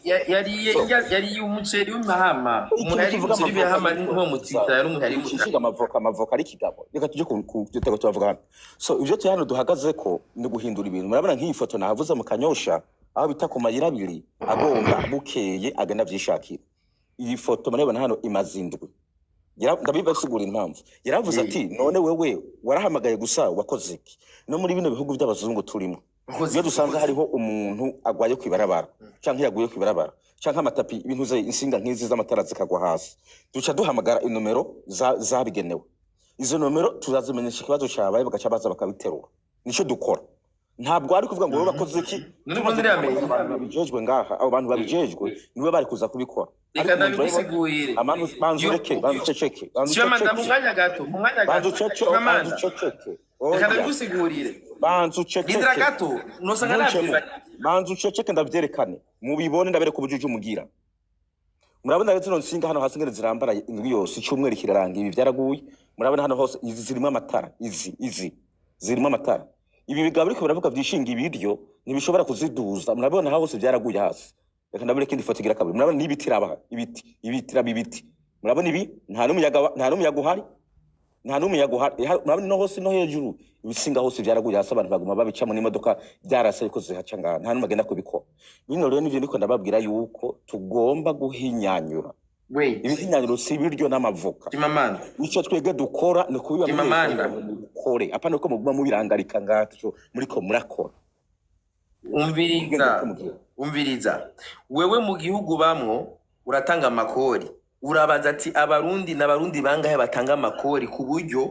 Speaker 3: yariye yariye yariye umuceri w'imahama. Umuntu
Speaker 1: Ikintu
Speaker 3: yariye
Speaker 1: kivuga
Speaker 3: umuceri
Speaker 1: amavoka
Speaker 3: w'imahama ni nko mutita, yari umuntu yari
Speaker 1: Ishinga amavoka ari ikigabo. Reka tujye ku tutego tubavuga hano. So ibyo turi hano duhagaze ko ni guhindura ibintu. Murabona nk'iyi foto nahavuze mu Kanyosha, aho bita ku mayira abiri, agomba bukeye agenda avyishakira. Iyi foto murabona hano imaze indwi. Ndabibasigura impamvu yaravuze ati: "None wewe warahamagaye gusa, wakoze iki?" No muri bino bihugu by'abazungu turimo, iyo dusanze hariho umuntu agwaye kw'ibarabara, canke yaguye kw'ibarabara, canke amatapi, ibintu ze insinga nk'izi z'amatara zikagwa hasi, duca duhamagara inomero zabigenewe. Izo nomero turazimenyesha ikibazo cabaye, bagaca baza bakabiterura. Nico dukora. Ntabwo ari kuvuga ngo wowe wakoze iki.
Speaker 3: None
Speaker 1: Tumaze
Speaker 3: muri
Speaker 1: guhamagara
Speaker 3: Amerika
Speaker 1: abantu babijejwe ngaha, abo bantu babijejwe nibo bari kuza kubikora.
Speaker 3: Reka
Speaker 1: Ariko umuntu
Speaker 3: ndabigusigurire.
Speaker 1: Banza ureke, banza uceceke, banza
Speaker 3: Chimamanda, mu
Speaker 1: uceceke.
Speaker 3: mwanya gato, mu mwanya
Speaker 1: Banza
Speaker 3: gato.
Speaker 1: ucece, banza
Speaker 3: Chimamanda,
Speaker 1: uceceke.
Speaker 3: reka
Speaker 1: Oya.
Speaker 3: ndabigusigurire.
Speaker 1: Banza uceceke.
Speaker 3: Lindira gato, nosanga
Speaker 1: Ntuncemo.
Speaker 3: nabyibagiwe.
Speaker 1: Banza uceceke, ndavyerekane mubibone, ndabereka ubujuju mugira. Murabona rero zino nsinga hano hasi ngene zirambaraye indwi yose, icumweru kirarangiye, ibi byaraguye. Murabona hano hose izi zirimo amatara, izi zirimo amatara. Ibi bigabo biriko biravuga vyishinga ibiryo ntibishobora kuziduza. Murabona aho hose byaraguye hasi. Reka ndabona ikindi foto igira kabiri. Murabona n'ibiti, raba ibiti, ibiti, raba ibiti. Murabona ibi? Nta n'umuyaga uhari, nta n'umuyaga uhari. Murabona no hose no hejuru ibisinga hose byaraguye hasi, abantu baguma babicamo n'imodoka byarase ariko zihaca ngaha, nta n'umwe agenda kubikora. Bino rero nivyo ndiko ndababwira yuko tugomba guhinyanyura.
Speaker 3: Wait.
Speaker 1: Ibihinyanyuro si ibiryo n'amavoka.
Speaker 3: Chimamanda.
Speaker 1: Ico twebwe dukora ni ukubibamenyesha.
Speaker 3: Chimamanda.
Speaker 1: Mukore, apana uko muguma mubirangarika ngaco muriko murakora.
Speaker 3: Umviriza, umviriza. Wewe mu gihugu bamwo uratanga amakori, urabaza ati abarundi n'abarundi bangahe batanga amakori, ku buryo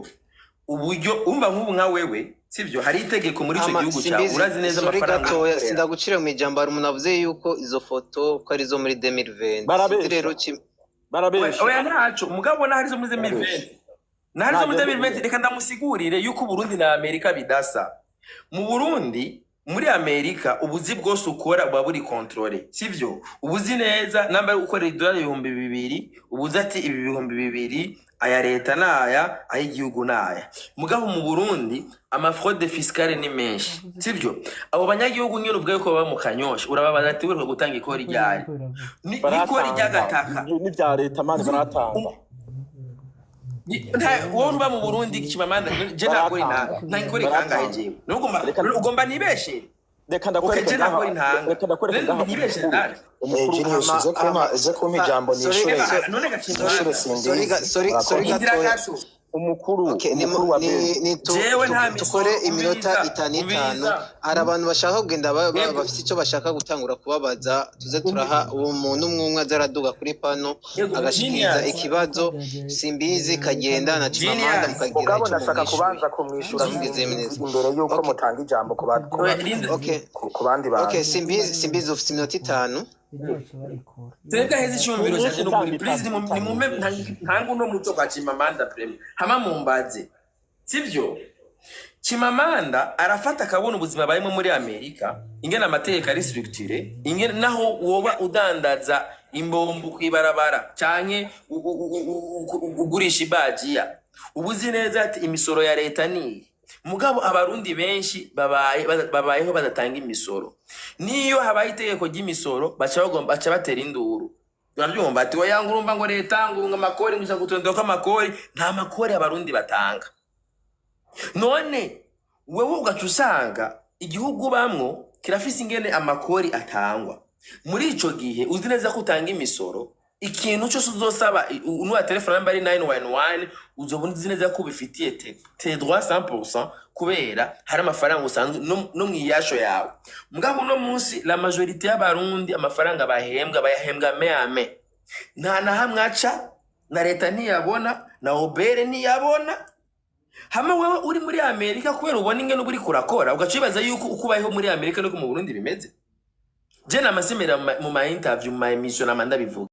Speaker 3: uburyo umva nk'ubu nka wewe, sivyo? Hari itegeko muri ico
Speaker 2: Ama
Speaker 3: gihugu cyawe,
Speaker 2: simbizi,
Speaker 3: urazi neza
Speaker 2: sorry
Speaker 3: amafaranga
Speaker 2: gatoya,
Speaker 3: ukorera.
Speaker 2: sindagucira mu ijambo. Hari umuntu avuze yuko izo foto ko ari izo muri 2020. Sinzi.
Speaker 1: Barabesha.
Speaker 2: Rero
Speaker 1: Barabesha.
Speaker 3: Oya, ntaco mugabo, nahari zo muri 2020, nahari zo muri 2020. Reka ndamusigurire yuko Uburundi na Amerika bidasa. Mu Burundi, muri Amerika ubuzi bwose ukora buba buri contrôlé, sivyo? Ubuzi neza namba ari gukorera idolari 2000, ubuzi ati ibi 2000 aya leta naya, ay'igihugu naya. Mugabo mu Burundi ama fraude fiscale ni menshi, sivyo? Abo banyagihugu nyene ubwayo ko baba mu Kanyosha, urababaza ati weruka gutanga ikori ryari? N'ikori
Speaker 1: Baratanga.
Speaker 3: ry'agataka.
Speaker 1: N'ibya leta, mani, baratanga.
Speaker 3: Wowe uba mu Burundi, Chimamanda, je nta kori ntanga, nta kori kangahe jewe? Ugomba ugomba nibeshe?
Speaker 1: Reka
Speaker 3: Okay,
Speaker 1: ndakwereke
Speaker 3: je nta
Speaker 1: ngaha.
Speaker 3: kori ntanga.
Speaker 1: Reka ndakwereke ngaha.
Speaker 3: Nibeshe
Speaker 1: umukuru
Speaker 3: ndari.
Speaker 1: Umukuru.
Speaker 4: Genius,
Speaker 2: Ama
Speaker 4: uze kumpa
Speaker 2: ama
Speaker 4: uze kumpa ijambo
Speaker 2: sorry
Speaker 4: nishure.
Speaker 3: None
Speaker 4: Nishure.
Speaker 3: Gachimamanda.
Speaker 2: Sorry
Speaker 4: Simbizi.
Speaker 2: sorry, sorry.
Speaker 4: Murakoze.
Speaker 3: Indira
Speaker 2: Gatoya.
Speaker 3: gato.
Speaker 1: Umukuru.
Speaker 2: Okay, ni,
Speaker 1: Umukuru wa
Speaker 2: ni,
Speaker 1: bene
Speaker 2: ni tu,
Speaker 3: Jewe
Speaker 2: tu,
Speaker 3: nta
Speaker 2: tukore
Speaker 3: misoro.
Speaker 2: iminota
Speaker 3: Umviriza.
Speaker 2: itanu itanu.
Speaker 3: Umviriza.
Speaker 2: Hari abantu bashaka kugenda
Speaker 3: Yego.
Speaker 2: bafite icyo bashaka gutangura kubabaza, tuze turaha uwo muntu umwe umwe aza araduga kuri pano
Speaker 3: Yego.
Speaker 2: agashikiriza
Speaker 3: Genius.
Speaker 2: ikibazo. Simbizi kagenda na Chimamanda
Speaker 3: Genius.
Speaker 2: mukagira
Speaker 4: Mugabo
Speaker 2: icyo
Speaker 4: ndashaka
Speaker 2: mumwishuye.
Speaker 4: kubanza kumwishura
Speaker 2: Mugize
Speaker 4: Simbizi
Speaker 2: neza.
Speaker 4: imbere y'uko
Speaker 2: Okay.
Speaker 4: mutanga ijambo
Speaker 3: Oya, Linda.
Speaker 2: Okay.
Speaker 4: ku bandi
Speaker 2: Okay.
Speaker 4: bantu.
Speaker 2: Simbizi, Simbizi, ufite iminota 5.
Speaker 3: Twebwe aheze icyumviro
Speaker 1: Myinshi
Speaker 3: cyanjye n'ukuri.
Speaker 1: itanga
Speaker 3: Please,
Speaker 1: itanu.
Speaker 3: nimume ntange uno muco kwa Chimamanda vraiment, hama mumbaze, sivyo? Chimamanda arafata akabona ubuzima barimo muri Amerika, ingene amategeko ari structuré, ingene naho woba udandaza imbombo kw'ibarabara canke ugurisha ibajiya, uba uzi neza ati imisoro ya leta niyi. Mugabo abarundi benshi babayeho badatanga imisoro. Niyo habaye itegeko ry'imisoro, baca bagomba baca batera induru, urabyumva, ati oya, ngo urumva ngo leta ngo amakori, ngo ushaka kutondera ko amakori, nta makori abarundi batanga. None wewe ugaca usanga igihugu bamwo kirafise ingene amakori atangwa. Muri ico gihe uzi neza ko utanga imisoro, ikintu cyose uzosaba nuwa telefone namba ari 911, uzobona uzi neza ko ubifitiye tes droits 100%, kubera hari amafaranga usanzwe no mwiyasho yawe. Mugabo uno munsi la majorité y'abarundi amafaranga bahembwa bayahembwa main à main, nta na hamwe aca, na leta ntiyabona, na OBR ntiyabona. Hamwe wewe uri muri Amerika, kubera ubona ingene uba uriko urakora, ugaca wibaza yuko uko ubayeho muri Amerika nuko mu Burundi bimeze. Je namasemera mu ma interview, mu ma émission, nama ndabivuga.